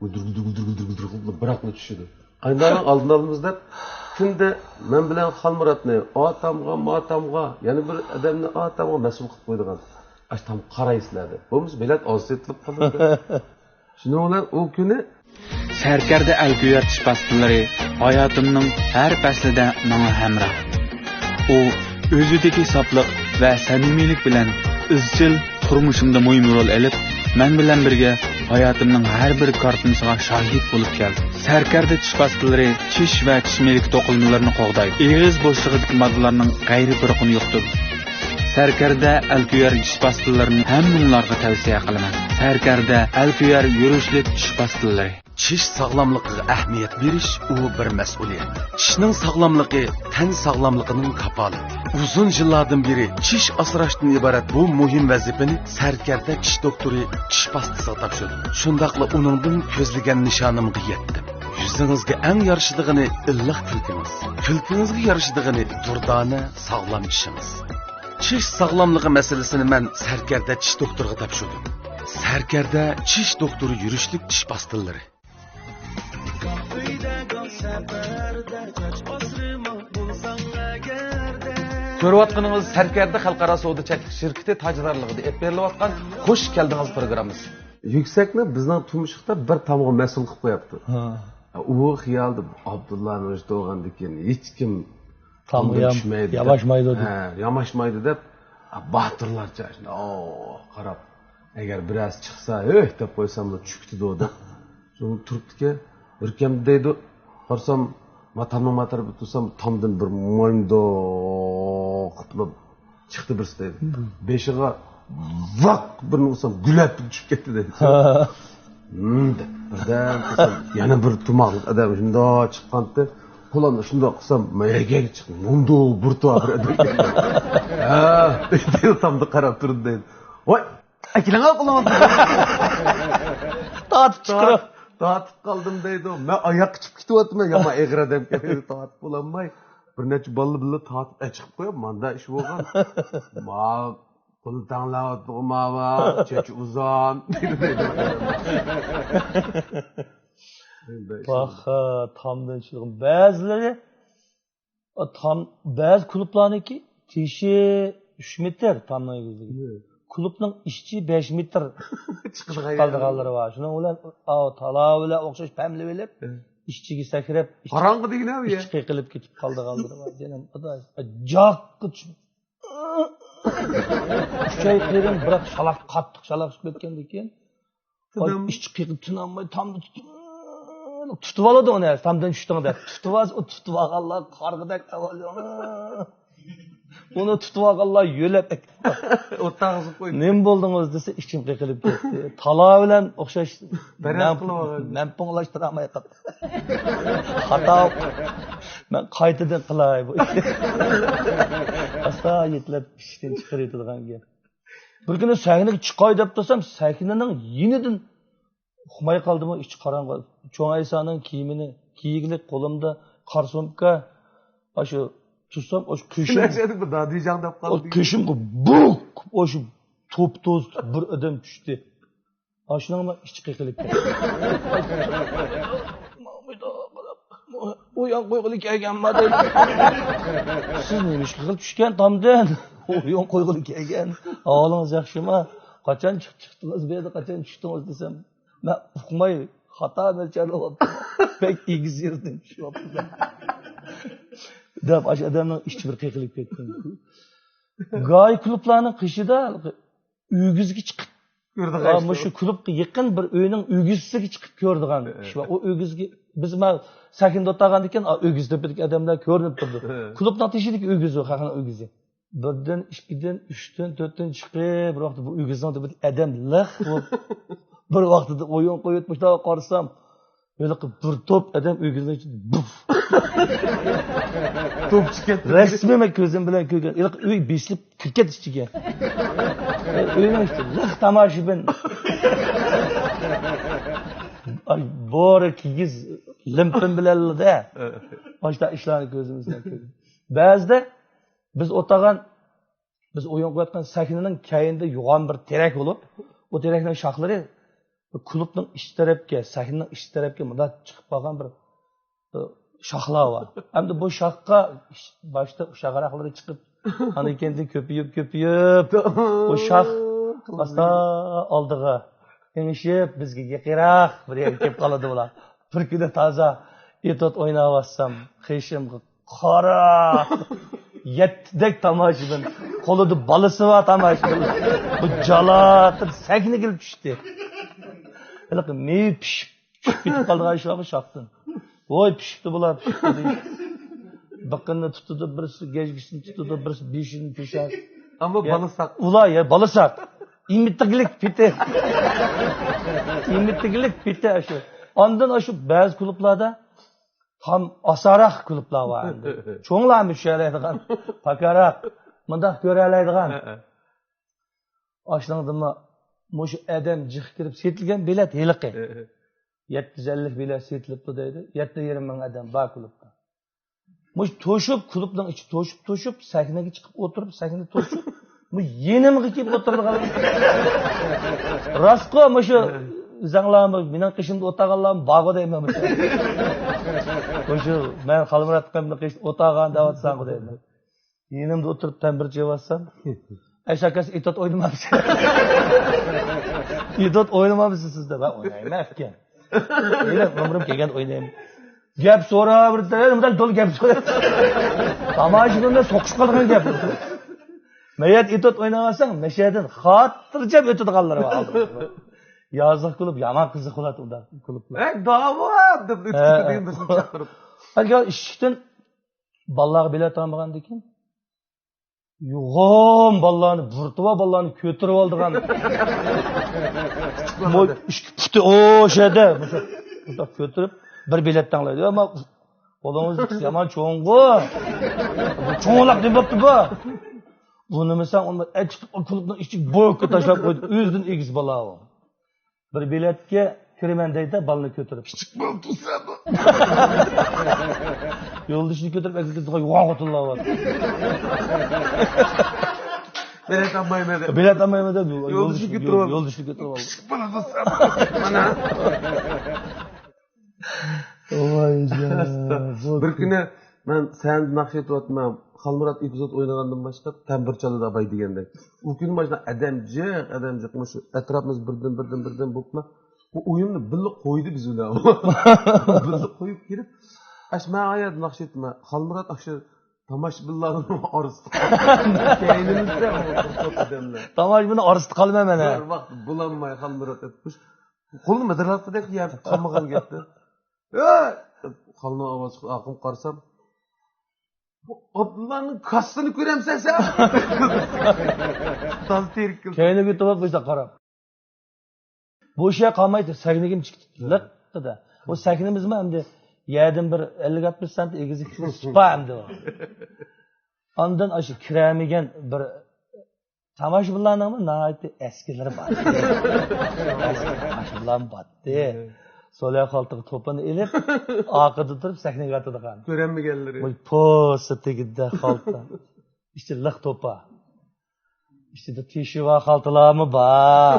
گۈدۈر، گۈدۈر، گۈدۈر، گۈدۈر، گۈدۈر قىلىپ بىراقلا چۈشىدۇ. ئاينالىڭ ئالدىنى ئالىمىز دەپ، كۈندە مەن بىلەن خالمۇراتنى ئا تامغا، ما تامغا، يەنە بىر ئادەمنى ئا تامغا مەسئۇل قىلىپ قويىدىغان. ئاشۇ تامغا قارايسىلەر دەپ. بولمىسا بېلەت ئاز سېتىلىپ قالىدۇ. شۇنىڭ بىلەن ئۇ كۈنى سەركەردە ئەلكۆيەر چىش پاستىلىرى ھاياتىمنىڭ ھەر پەسلىدە ماڭا ھەمراھ. ئۇ ئۆزىدىكى ساپلىق ۋە سەمىمىيلىك بىلەن ئىزچىل تۇرمۇشۇمدا مۇھىم رول ئېلىپ، مەن بىلەن بىرگە ھاياتىمنىڭ ھەر بىر كارتىنىسىغا شاھىت بولۇپ كەلدى. سەركەردە چىش پاستىلىرى چىش ۋە چىش مېلىكى توقۇلمىلىرىنى قوغدايدۇ. ئېغىز بوشلۇقىدىكى ماددىلارنىڭ غەيرىي پۇرىقىنى يوقىتىدۇ. سەركەردە ئەلكۆيەر چىش پاستىلىرىنى ھەممىڭلارغا تەۋسىيە قىلىمەن. سەركەردە ئەلكۆيەر يۈرۈشلۈك چىش پاستىلىرى. چىش ساغلاملىقىغا ئەھمىيەت بېرىش، ئۇ بىر مەسئۇلىيەت. چىشنىڭ ساغلاملىقى تەن ساغلاملىقىنىڭ كاپالىتى. ئۇزۇن يىللاردىن بېرى چىش ئاسراشتىن ئىبارەت بۇ مۇھىم ۋەزىپىنى سەركەردە چىش دوختۇرى چىش پاستىسىغا تاپشۇردى. شۇنداقلا ئۇنىڭدىن كۆزلىگەن نىشانىمغا يەتتىم. يۈزىڭىزگە ئەڭ يارىشىدىغىنى ئىللىق كۈلكىڭىز. كۈلكىڭىزگە يارىشىدىغىنى دۇردانە، ساغلام ئىشىڭىز. چىش ساغلاملىقى مەسىلىسىنى مەن سەركەردە چىش دوختۇرىغا تاپشۇردۇم. سەركەردە چىش دوختۇرى يۈرۈشلۈك چىش پاستىلىرى. كۆرۈۋاتقىنىڭىز سەركەردە خەلقئارا سودا چەكلىك شىركىتى تاجدارلىقىدا ئېلىپ بېرىلىۋاتقان خوش كەلدىڭىز پروگراممىسى. يۈكسەكنى بىزنىڭ تۇمشۇقتا بىر تامغا مەسئۇل قىلىپ قويۇپتۇ. ھە. ئۇ خىيالدا ئابدۇللانى ئۆچتۈرگەندىن كېيىن ھېچكىم تامغا تامدىن يام-، چۈشمەيدۇ دەپ. ياماشمايدۇ دەپ. ھە، ياماشمايدۇ دەپ. باتۇرلارچە شۇنداق، ئو، قاراپ، ئەگەر بىرەرسى چىقسا، ھۆھ دەپ قويساملا چۈشۈپتىدۇ دەپ. شۇ تۇرۇپتىكەن، بىر كەم دەيدۇ. قارىسام، ما تامنىڭ ما تەرىپىدە تۇرسام، تامدىن بىر مايمۇنداق قىپلا چىقتى بىرسى دەيدۇ. بېشىغا ۋاق بىرنى ئۇرسام، گۈلەپ چۈشۈپ كەتتى دەيدۇ. ھىم دەپ بىردەم قىلسام، يەنە بىر تۇماقلىق ئادەم شۇنداق چىققانتى. قولۇمنى شۇنداق قىلسام، مەيەگەگە چىقتى. مۇنداق بىر تۇۋا بىر ئادەم. ھە دەيدۇ، تامدا قاراپ تۇردى دەيدۇ. ۋاي، ئەكېلىڭە قولىڭىزنى. تارتىپ چىقىرىپ. تارتىپ قالدىم دەيدۇ. مەن ئاياققا چىقىپ كېتىۋاتىمەن. يامان ئېغىر ئادەمكەن، تارتىپ بولالماي. بىر نەچچە بالىلا بىللە تارتىپ ئەچىقىپ قويۇپ، ماندا ئىش بولغان. ما قول تەڭلەۋاتىدىغۇ ماۋا، چېچى ئۇزۇن. دەيدۇ. ۋاھ، تامدىن چۈشىدىغان. بەزىلىرى، تام، بەزى كۇلۇبلارنىڭكى تېشى ئۈچ مېتىر تامنىڭ ئېگىزلىكى. كۇلۇبنىڭ ئىچى بەش مېتىر چىقىدىغان قالدىغانلىرى بار. شۇنىڭ بىلەن، ئاۋۇ تالا بىلەن ئوخشاش پەملىۋېلىپ، ئىچىگە سەكرەپ، ئىچ-، قاراڭغۇ دېگىنە ئۇ يا. ئىچى قېقىلىپ كېتىپ قالىدىغانلىرى بار. جېنىم خۇداي، جاققا چۈشۈپ، ئۈچ ئاي قېرىن، بىراق شالاق، قاتتىق شالاق چۈشۈپ كەتكەندىن كېيىن، ئىچى قېقىپ تىنالماي، تامدا تۇتۇپ، تۇتۇۋالىدۇ ئۇنى، تامدىن چۈشتۈڭ دەپ. تۇتۇۋالسا، ئۇ تۇتۇۋالغانلار قارغىدەك ئاۋاز. ئۇنى تۇتۇۋالغانلار يۆلەپ ئەكەپتۇ. ئوتتاغا سۇپ قويدى. نېمە بولدىڭىز دېسە، ئىچىم قېقىلىپ كەتتى. تالا بىلەن ئوخشاش. بەرەس مەن، قىلىۋالغان. مەن پۇڭلاشتۇرالماي قاپتۇ. خاتا. مەن قايتىدىن قىلاي بۇ ئىشنى. ئاستا يېتىلەپ ئىشتىن چىقىرىۋېتىدىغان گەپ. بىر كۈنى سەھنىگە چىقاي دەپ تۇرسام، سەھنىنىڭ يېنىدىن ئۇقماي قالدىمۇ، ئىچى قاراڭغۇ. چوڭ ئەيسانىڭ كىيىمىنى كىيگۈلۈك، قولۇمدا قارا سومكا. ئاشۇ تۇتسام، ئاشۇ قېشىم، قېشىمغا بۇك، ئاشۇ توپ-توز بىر ئادەم چۈشتى. ئاشۇنىڭ ئىچى قېقىلىپ كەتتى. ئويۇن قويغىلى كەلگەنما دەيدۇ. سىز نېمە ئىشقا چۈشكەن تامدىن؟ ئويۇن قويغىلى كەلگەن. ئەھۋالىڭىز ياخشىما؟ قاچان چىق-، چىقتىڭىز بۇ يەردە، قاچان چۈشتىڭىز دېسەم، مەن ئۇقماي خاتا مۆلچەرلەۋاتىمەن. بەك ئېگىز يېرىدىن چۈشۈۋاتىمەن دەپ، ئاشۇ ئادەمنىڭ ئىچى بىر قېقىلىپ كەتكەن. گاي كۇلۇبلارنىڭ قېشىدا ئۆگزىگە چىقىپ كۆرىدىغان ئا، ئىش مۇشۇ بۇ. كۇلۇبقا يېقىن بىر ئۆينىڭ ئۆگزىسىگە چىقىپ كۆرىدىغان ئىش بار. ئۇ ئۆگزىگە، بىز مانا سەھنىدە ئولتۇرغاندىكىن، ئا، ئۆگزە تۆپىدىكى ئادەملەر كۆرۈنۈپ تۇرىدۇ. كۇلۇبنىڭ تېشىدىكى ئۆگزى، خەقنىڭ ئۆگزى. بىردىن، ئىككىدىن، ئۈچتىن، تۆتتىن چىقىپ، بىر ۋاقىتتا بۇ ئۆگزىنىڭ تۈپىدە ئادەم لىق بولۇپ، بىر ۋاقتىدا ئويۇن قويۇپ، مۇشۇنداق قارىسام، ھېلىقى بىر توپ ئادەم ئۆگزىنىڭ ئىچىدە بۇف. توپ چىقىپ كەتتى. رەسمىي مەن كۆزۈم بىلەن كۆرگەن. ھېلىقى ئۆي بېسىلىپ كىرىپ كەتتى ئىچىگە. ئۆينىڭ ئىچى لىق تاماشىبىن. ئاي، بورا كىگىز لىمپىن بىلەنلا-دە. ماشۇنداق ئىشلارنى كۆزىمىز بىلەن كۆرگەن. بەزىدە بىز ئولتۇرغان، بىز ئويۇن قويۇۋاتقان سەھنىنىڭ كەينىدە يوغان بىر تېرەك بولۇپ، ئۇ تېرەكنىڭ شاخلىرى كۇلۇبنىڭ ئىچ تەرەپكە، سەھنىنىڭ ئىچ تەرەپكە مۇنداق چىقىپ قالغان بىر، بىر شاخلار بار. ئەمدى بۇ شاخقا باشتا شاغىراقلىرى چىقىپ، ئاندىن كېيىن كۆپىيىپ، كۆپىيىپ، بۇ شاخ ئاستا ئالدىغا ئېڭىشىپ، بىزگە يېقىنراق بىر يەرگە كېلىپ قالىدۇ بۇلار. بىر كۈنى تازا ئېتوت ئويناۋاتسام، قېشىمغا قارا، يەتتىدەك تاماشىبىن، قولىدا بالىسى بار تاماشىبىن، بۇ جالاقىپ سەھنىگە چۈشتى. ھېلىقى مېيى پىشىپ، چۈشۈپ كېتىپ قالىدىغان ئىش بارغۇ شاختىن. ۋوي، پىشىپتۇ بۇلار، پىشىپتۇ دەيدۇ. بىقىنىنى تۇتىدۇ، بىرسى گەجگىسىنى تۇتىدۇ، بىرسى بېشىنى تېشەر. ئەمما يا، بالا ساق. ئۇلار، يا، بالا ساق. ئىمىتىگلىك پېتى. ئىمىتىگلىك پېتى ئاشۇ. ئاندىن ئاشۇ بەزى كۇلۇبلاردا تام ئاسانراق كۇلۇبلار بار ئەمدى. چوڭلارمۇ چۈشەلەيدىغان، پاكاراق، مۇنداق كۆرەلەيدىغان. ئاشۇنىڭدىمۇ مۇشۇ ئادەم جىق كىرىپ سېتىلگەن بېلەت ھېلىقى. يەتتە يۈز ئەللىك بېلەت سېتىلىپتۇ دەيدۇ. يەتتە يېرىم مىڭ ئادەم بار كۇلۇبتا. مۇشۇ توشۇپ، كۇلۇبنىڭ ئىچى توشۇپ، توشۇپ، سەھنىگە چىقىپ ئولتۇرۇپ، سەھنە توشۇپ، مۇ يېنىمغا كېلىپ ئولتۇرىدىغان. راستقۇ، مۇشۇ ئۆزەڭلارمۇ، مېنىڭ قېشىمدا ئولتۇرغانلارمۇ بارغۇ دەيمەن مۇشۇ. مۇشۇ مەن خالمۇرات ئاكامنىڭ قېشىدا ئولتۇرغان دەۋاتساڭغۇ دەيمەن. يېنىمدا ئولتۇرۇپ تەمبۇر چېلىۋاتسام، ئەي شاكاس، ئېتوت ئوينىمامسەن؟ ئېتوت ئوينىمامسىز سىز دەپ. ھە، ئوينايمەن ئەكەن. ئېلىپ نومۇرۇم كەلگەن ئوينايمەن. گەپ سورا بىر تەرەپ، بىر تولا گەپ سورا. تاماشىبىن بىلەن سوقۇشۇپ قالغان گەپ. مەيەت ئېتوت ئويناۋالساڭ، مەشەدىن خاتىرجەم ئۆتىدىغانلىرى بار. يازلىق كۇلۇب يامان قىزىق بولاتتى ئۇنداق كۇلۇبلار. ھە، داۋا دەپ ھە. ئۆتكۈزۈپ بىرسىنى چاقىرىپ. ئەگەر ئىشىكتىن بالىلارغا بېلەت ئالمىغاندىكىن، يوغان بالىلارنى، بۇرۇتى بار بالىلارنى كۆتۈرۈپ ئالىدىغان. مو-، ئىككى پۇتى ئوشەدە. مۇشۇ، مۇشۇنداق كۆتۈرۈپ، بىر بېلەت تەڭلەيدۇ. ئەمما قولىڭىز يامان چوڭغۇ. چوڭلاپ نېمە بوپتۇ بۇ؟ بۇنىمىسەن، ئۇنى ئەچىقىپ، كۇلۇبنىڭ ئىچىگە بوكا تاشلاپ قويدى. ئۆزىدىن ئېگىز بالا ئۇ. بىر بېلەتكە كىرىمەن دەيدۇ، بالىنى كۆتۈرۈپ. كىچىك بالا تۇرسا بۇ. يولدىشىنى كۆتۈرۈپ ئەكىرىپ كېتىدىغان يوغان خوتۇنلار بار. بېلەت ئالمايمەن دەپ. بېلەت ئالمايمەن دەپ يولدىشىنى يولدىشىنى كۆتۈرۈپ يول-، ئالدى. يولدىشىنى كۆتۈرۈپ ئالدى. كىچىك بالا تۇرسا بۇ. مانا. ۋاي جان، بۇ بىر كۈنى مەن سەھنىدە ناخشا ئېيتىۋاتىمەن. خالمۇرات ئېپىزود ئوينىغاندىن باشلاپ تەمبۇر چالىدۇ ئاباي دېگەندەك. ئۇ كۈنى باشلاپ ئادەم جىق، ئادەم جىق. مۇشۇ ئەتراپىمىز بىردىن، بىردىن، بىردىن بولۇپلا بۇ ئويۇننى بىللە قويدى بىز بىلەن. بىللە قويۇپ كېلىپ، ئاش مەن ئايەردە ناخشا ئېيتىمەن. خالمۇرات ئاشۇ تاماشىبىنلارنىڭ ئارىسىدا قالدى. كەينىمىزدە ئۇ توپ ئادەملەر. تاماشىبىننىڭ ئارىسىدا قالىمەن مەن ھە. بىر ۋاقىت بولالماي خالمۇرات ئېيتىپ، قولىنى مىدىرلاتقۇدەك يەردە قالمىغان گەپتە. ھەي! دەپ قالنىڭ ئاۋازى چىقىپ، ئارقامغا قارىسام، بۇ ئابدۇللانىڭ كاسىسىنى كۆرەمسەن سەن؟ تازا تىرىك كېلىپ. كەينىگە تۇرۇپ بىزگە قاراپ. بۇ ئىش قالمايتتى، سەھنىگىمۇ چىقتى. لىققىدە. بۇ سەھنىمىزمۇ ئەمدى يەردىن بىر ئەللىك ئاتمىش سانتى ئېگىزلىكتە سىپا ئەمدى ئۇ. ئاندىن ئاشۇ كىرەلمىگەن بىر تاماشىبىنلارنىڭمۇ ناھايىتى ئەسكىلىرى بار. ئەسكى تاماشىبىنلارمۇ بارتتى. سوليا خالتىغا توپىنى ئېلىپ، ئارقىدا تۇرۇپ سەھنىگە ئاتىدىغان. كۆرەلمىگەنلىرى. ۋاي، پوسا تېگىدە خالتا. ئىچى لىق توپا. ئىچىدە تېشى بار خالتىلارمۇ بار.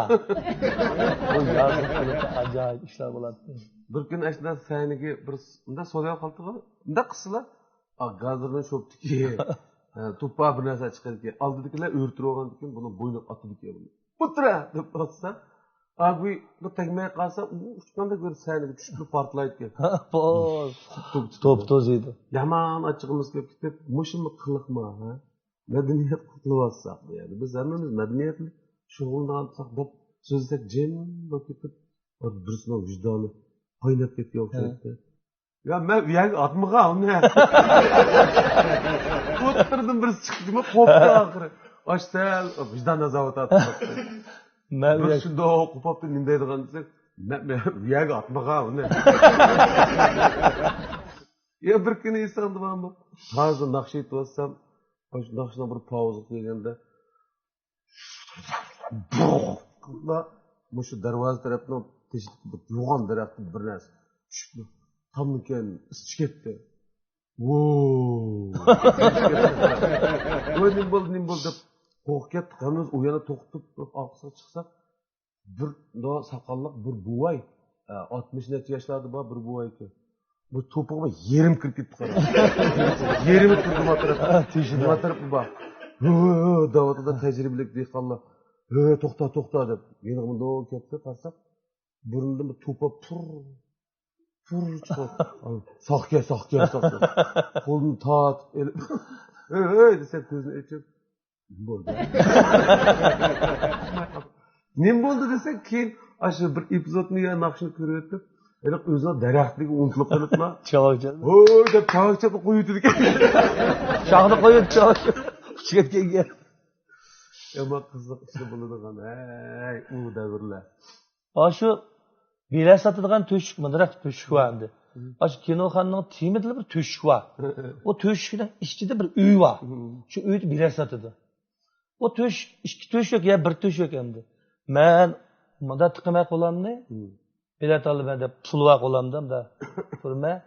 بۇ يازلىق كۇلۇبتا ئاجايىپ ئىشلار بولاتتى. بىر كۈنى ئاشۇنداق سەھنىگە بىر س-، مۇنداق سوليا خالتىغا مۇنداق قىلسىلا، ئا، گازىرنىڭ شوپتىكى، ئە، توپا بىر نەرسە چىقىدىكەن. ئالدىدىكىلەر ئۆرە تۇرۇۋالغاندىكىن بۇنىڭ بوينىغا ئاتىدىكەن بۇنى. «ئولتۇرە!» دەپ ئاتسا، ئا، بۇ، بۇ تەگمەي قالسا، ئۇ ئۇچقاندەك بىر سەھنىگە چۈشۈپ پارتلايدىكەن. بوز. توپ، توپ توپ. توپ توزىيدۇ. يامان ئاچچىقىمىز كېلىپ كېتىپ، مۇشۇمۇ قىلىقما، ھە؟ مەدەنىيەت قۇتۇلۇۋاتساق بۇ يەردە. بىز ھەممىمىز مەدەنىيەت بىلەن شۇغۇللىنىۋاتساق دەپ سۆزلىسەك جىم بولۇپ كېتىپ، بىرسىنىڭ ۋىجدانى قايناپ كەتكەن ئوخشايتتى. يا، مەن ئۇ يەرگە ئاتمىغان ئۇنى. ئوتتۇرىدىن بىرسى چىقتىمۇ، قوپتى ئاخىرى. ئاش سەل ۋىجدان ئازابى تارتىپ قاپتۇ. مەن بىر ئۇ يەر- شۇنداق قوپۇپتۇ، نېمە دەيدىغان دېسەك، مەن، مەن ئۇ يەرگە ئاتمىغان ئۇنى. يا، بىر كۈنى ئېسىڭدە بارمۇ؟ ھازىر ناخشا ئېيتىۋاتسام، ئاشۇ ناخشىنىڭ بىر پاۋزىغا كەلگەندە، مۇشۇ دەرۋازا تەرەپنىڭ تېشىدىكى بىر يوغان دەرەختىن بىر نەرسە چۈشۈپتۇ. تاممىكەن، ئىس چىقىپ كەتتى. ۋوي! ۋوي، نېمە بولدى، نېمە بولدى دەپ قورقۇپ كەتتۇق. ھەممىمىز ئۇ يەردە توختىتىپ، ئارقىسىغا چىقساق، بىر مۇنداق ساقاللىق بىر بوۋاي، ئە، ئاتمىش نەچچە ياشلاردا بار بىر بوۋاي ئىكەن. بۇ توپىغا يېرىم كىرىپ كېتىپتۇ، قارا. يېرىمى تۇردى ما تەرەپتە. تېشىدا. ما تەرەپتە بار. «ھۆ، ھۆ، ھۆ» دەۋاتىدۇ تەجرىبىلىك دېھقانلار. «ھۆ، توختا، توختا» دەپ. يېنىغا مۇنداق كەپتۇ، قارىساق، بۇرنىدىن بىر توپا پۇر، پۇر چىقىپ. «ساقچى، ساقچى، ساقچى.» قولىنى تارتىپ ئېلىپ، «ھۆي، ھۆي» دېسە، كۆزىنى ئېچىپ، بولدى. نېمە بولدى دېسەك، كېيىن ئاشۇ بىر ئېپىزودنى يا ناخشىنى كۆرۈۋېتىپ، ھېلىقى ئۆزىنىڭ دەرەختىلىكىگە ئۇنتۇلۇپ قېلىپلا، چاۋاك چالدى. «ھوي» دەپ چاۋاك چاپلىپ قويۇۋېتىدىكەن. شاخنى قويۇپ چاۋاك ئۇچۇپ كەتكەنگە. يامان قىزىق ئىشلار بولىدىغان، ھەي، ئۇ دەۋرلەر. ئاشۇ بېلەت ساتىدىغان تۆشۈك، مۇنداق تۆشۈك بار ئەمدى. مم. ئاشۇ كىنوخانىنىڭ تېمىدىلا بىر تۆشۈك بار. ئۇ تۆشۈكنىڭ ئىچىدە بىر ئۆي بار. مم. شۇ ئۆيدە بېلەت ساتىدۇ. ئۇ تۆشۈك، ئىككى تۆشۈك يا بىر تۆشۈك ئەمدى. مەن مۇنداق تىقىمەن قولۇمنى، مم. بېلەت ئالىمەن دەپ پۇل بار قولۇمدا، مۇنداق تۇرىمەن.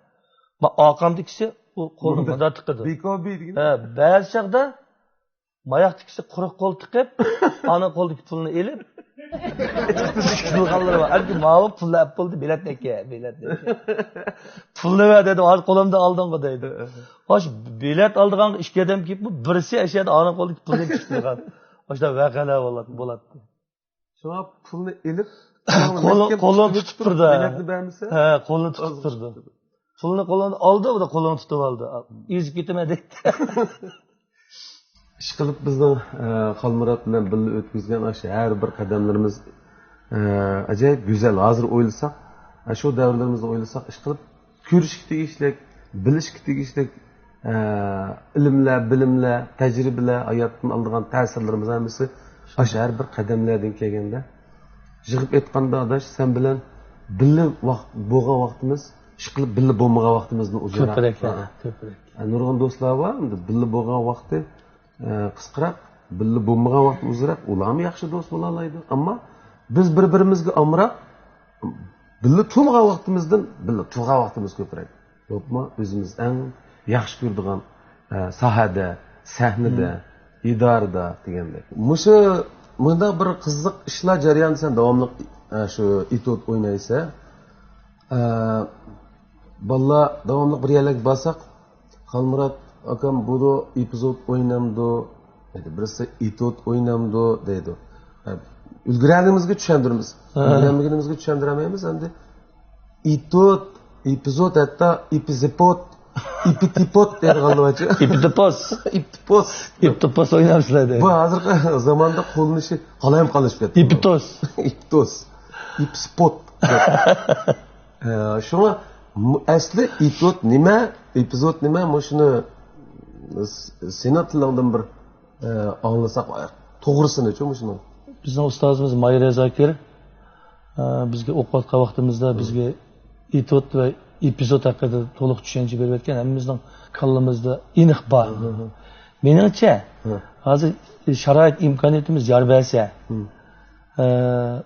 ما ئارقامدىكىسى ئۇ قولىنى مۇنداق تىقىدۇ. بىكوبى دېگىنى؟ ھە، بەزى چاغدا ماياقتىكىسى قۇرۇق قول تىقىپ، ئانا قولدىكى پۇلنى ئېلىپ، قىلغانلىرى بار. ئەمدى ماۋۇ پۇلنى ئەپ بولدى، بېلەتنى ئەكە، بېلەتنى ئەكە. پۇلنى بەر دېدى، ھازىر قولۇمدا ئالدىڭغۇ دەيدۇ. ھازىر بېلەت ئالىدىغانغا ئىككى ئادەم كېلىپمۇ، بىرسى ئەشەدە ئانا قولدىكى پۇلنى ئېلىپ چىقىپ قالغان. ئاشۇنداق ۋەقەلەر بولاتتى، بولاتتى. شۇڭا پۇلنى ئېلىپ، قولى- مەھكەم قولىنى تۇتۇپ تۇتۇپ تۇرىدۇ. دېمەكنى بەرمىسە، ھە، قولىنى تۇتۇپ تۇرىدۇ. پۇلنى قولىغا ئالدى، بۇ دا قولىنى تۇتۇپ ئالدى. ئېزىپ كېتىمەن دەيتتى. ئىشقىلىپ بىزنىڭ، ئە، خالمۇرات بىلەن بىللە ئۆتكۈزگەن ئاشۇ ھەر بىر قەدەملىرىمىز، ئە، ئاجايىپ گۈزەل. ھازىر ئويلىساق، ئە، شۇ دەۋرلىرىمىزنى ئويلىساق، ئىشقىلىپ كۆرۈشكە تېگىشلىك، بىلىشكە تېگىشلىك، ئە، ئىلىملەر، بىلىملەر، تەجرىبىلەر، ھاياتتىن ئالىدىغان تەسىرلىرىمىز ھەممىسى ئاشۇ ھەر بىر قەدەملەردىن كەلگەندە، يىغىپ ئېيتقاندا، ئاداش، سەن بىلەن بىللە ۋاق-، بولغان ۋاقتىمىز، ئىشقىلىپ بىللە بولمىغان ۋاقتىمىزنى ئۇزۇنراق. كۆپرەك، ھە، ھە، كۆپرەك. ھە، نۇرغۇن دوستلار بار، ئەمدى بىللە بولغان ۋاقتى، ئە، قىسقىراق، بىللە بولمىغان ۋاقتى ئۇزۇنراق، ئۇلارمۇ ياخشى دوست بولالايدۇ. ئەمما بىز بىر-بىرىمىزگە ئامراق، بىللە تۇرمىغان ۋاقتىمىزدىن بىللە تۇرغان ۋاقتىمىز كۆپرەك. بولۇپمۇ ئۆزىمىز ئەڭ ياخشى كۆرىدىغان، ئە، ساھەدە، سەھنىدە، مم. ئىدارىدا دېگەندەك. مۇشۇ مۇنداق بىر قىزىق ئىشلار جەريانىدا سەن داۋاملىق، ئە، شۇ ئېتيۇد ئوينايسەن. ئە، بالىلار داۋاملىق بىر يەرلەرگە بارساق، خالمۇرات ئاكام بۇدۇ ئېپىزود ئوينامدۇ دەيدۇ، بىرسى ئېتيۇد ئوينامدۇ دەيدۇ. ئە، ئۈلگۈرەلىگىنىمىزگە چۈشەندۈرىمىز. ھە. ئۈلگۈرەلمىگىنىمىزگە چۈشەندۈرەلمەيمىز ئەمدى. ئېتيۇد، ئېپىزود، ھەتتا ئېپىزىپود، ئېپىتىپود دەيدىغانلار بارچۇ. ئېپىتوپوس. ئېپىتوپوس. ئېپىتوپوس ئوينامسىلەر دەيدۇ. بۇ ھازىرقى زاماندا قوللىنىشى قالايمىقانلىشىپ كەتتى. ئېپىتوس. ئېپىتوس. ئېپىسپوت. ئە، شۇڭا مۇ-، ئەسلى ئېتيۇد نېمە، ئېپىزود نېمە، مۇشۇنى س-، سېنىڭ تىلىڭدىن بىر، ئە، ئاڭلىساق، توغرىسىنىچۇ مۇشۇنىڭ؟ بىزنىڭ ئۇستازىمىز ماھىرە زاكىر، ئە، بىزگە ئوقۇۋاتقان ۋاقتىمىزدا بىزگە ئېتيۇد ۋە ئېپىزود ھەققىدە تولۇق چۈشەنچە بېرىۋەتكەن، ھەممىمىزنىڭ كاللىمىزدا ئېنىق بار. مېنىڭچە، ھازىر شارائىت، ئىمكانىيىتىمىز يار بەرسە، ئە،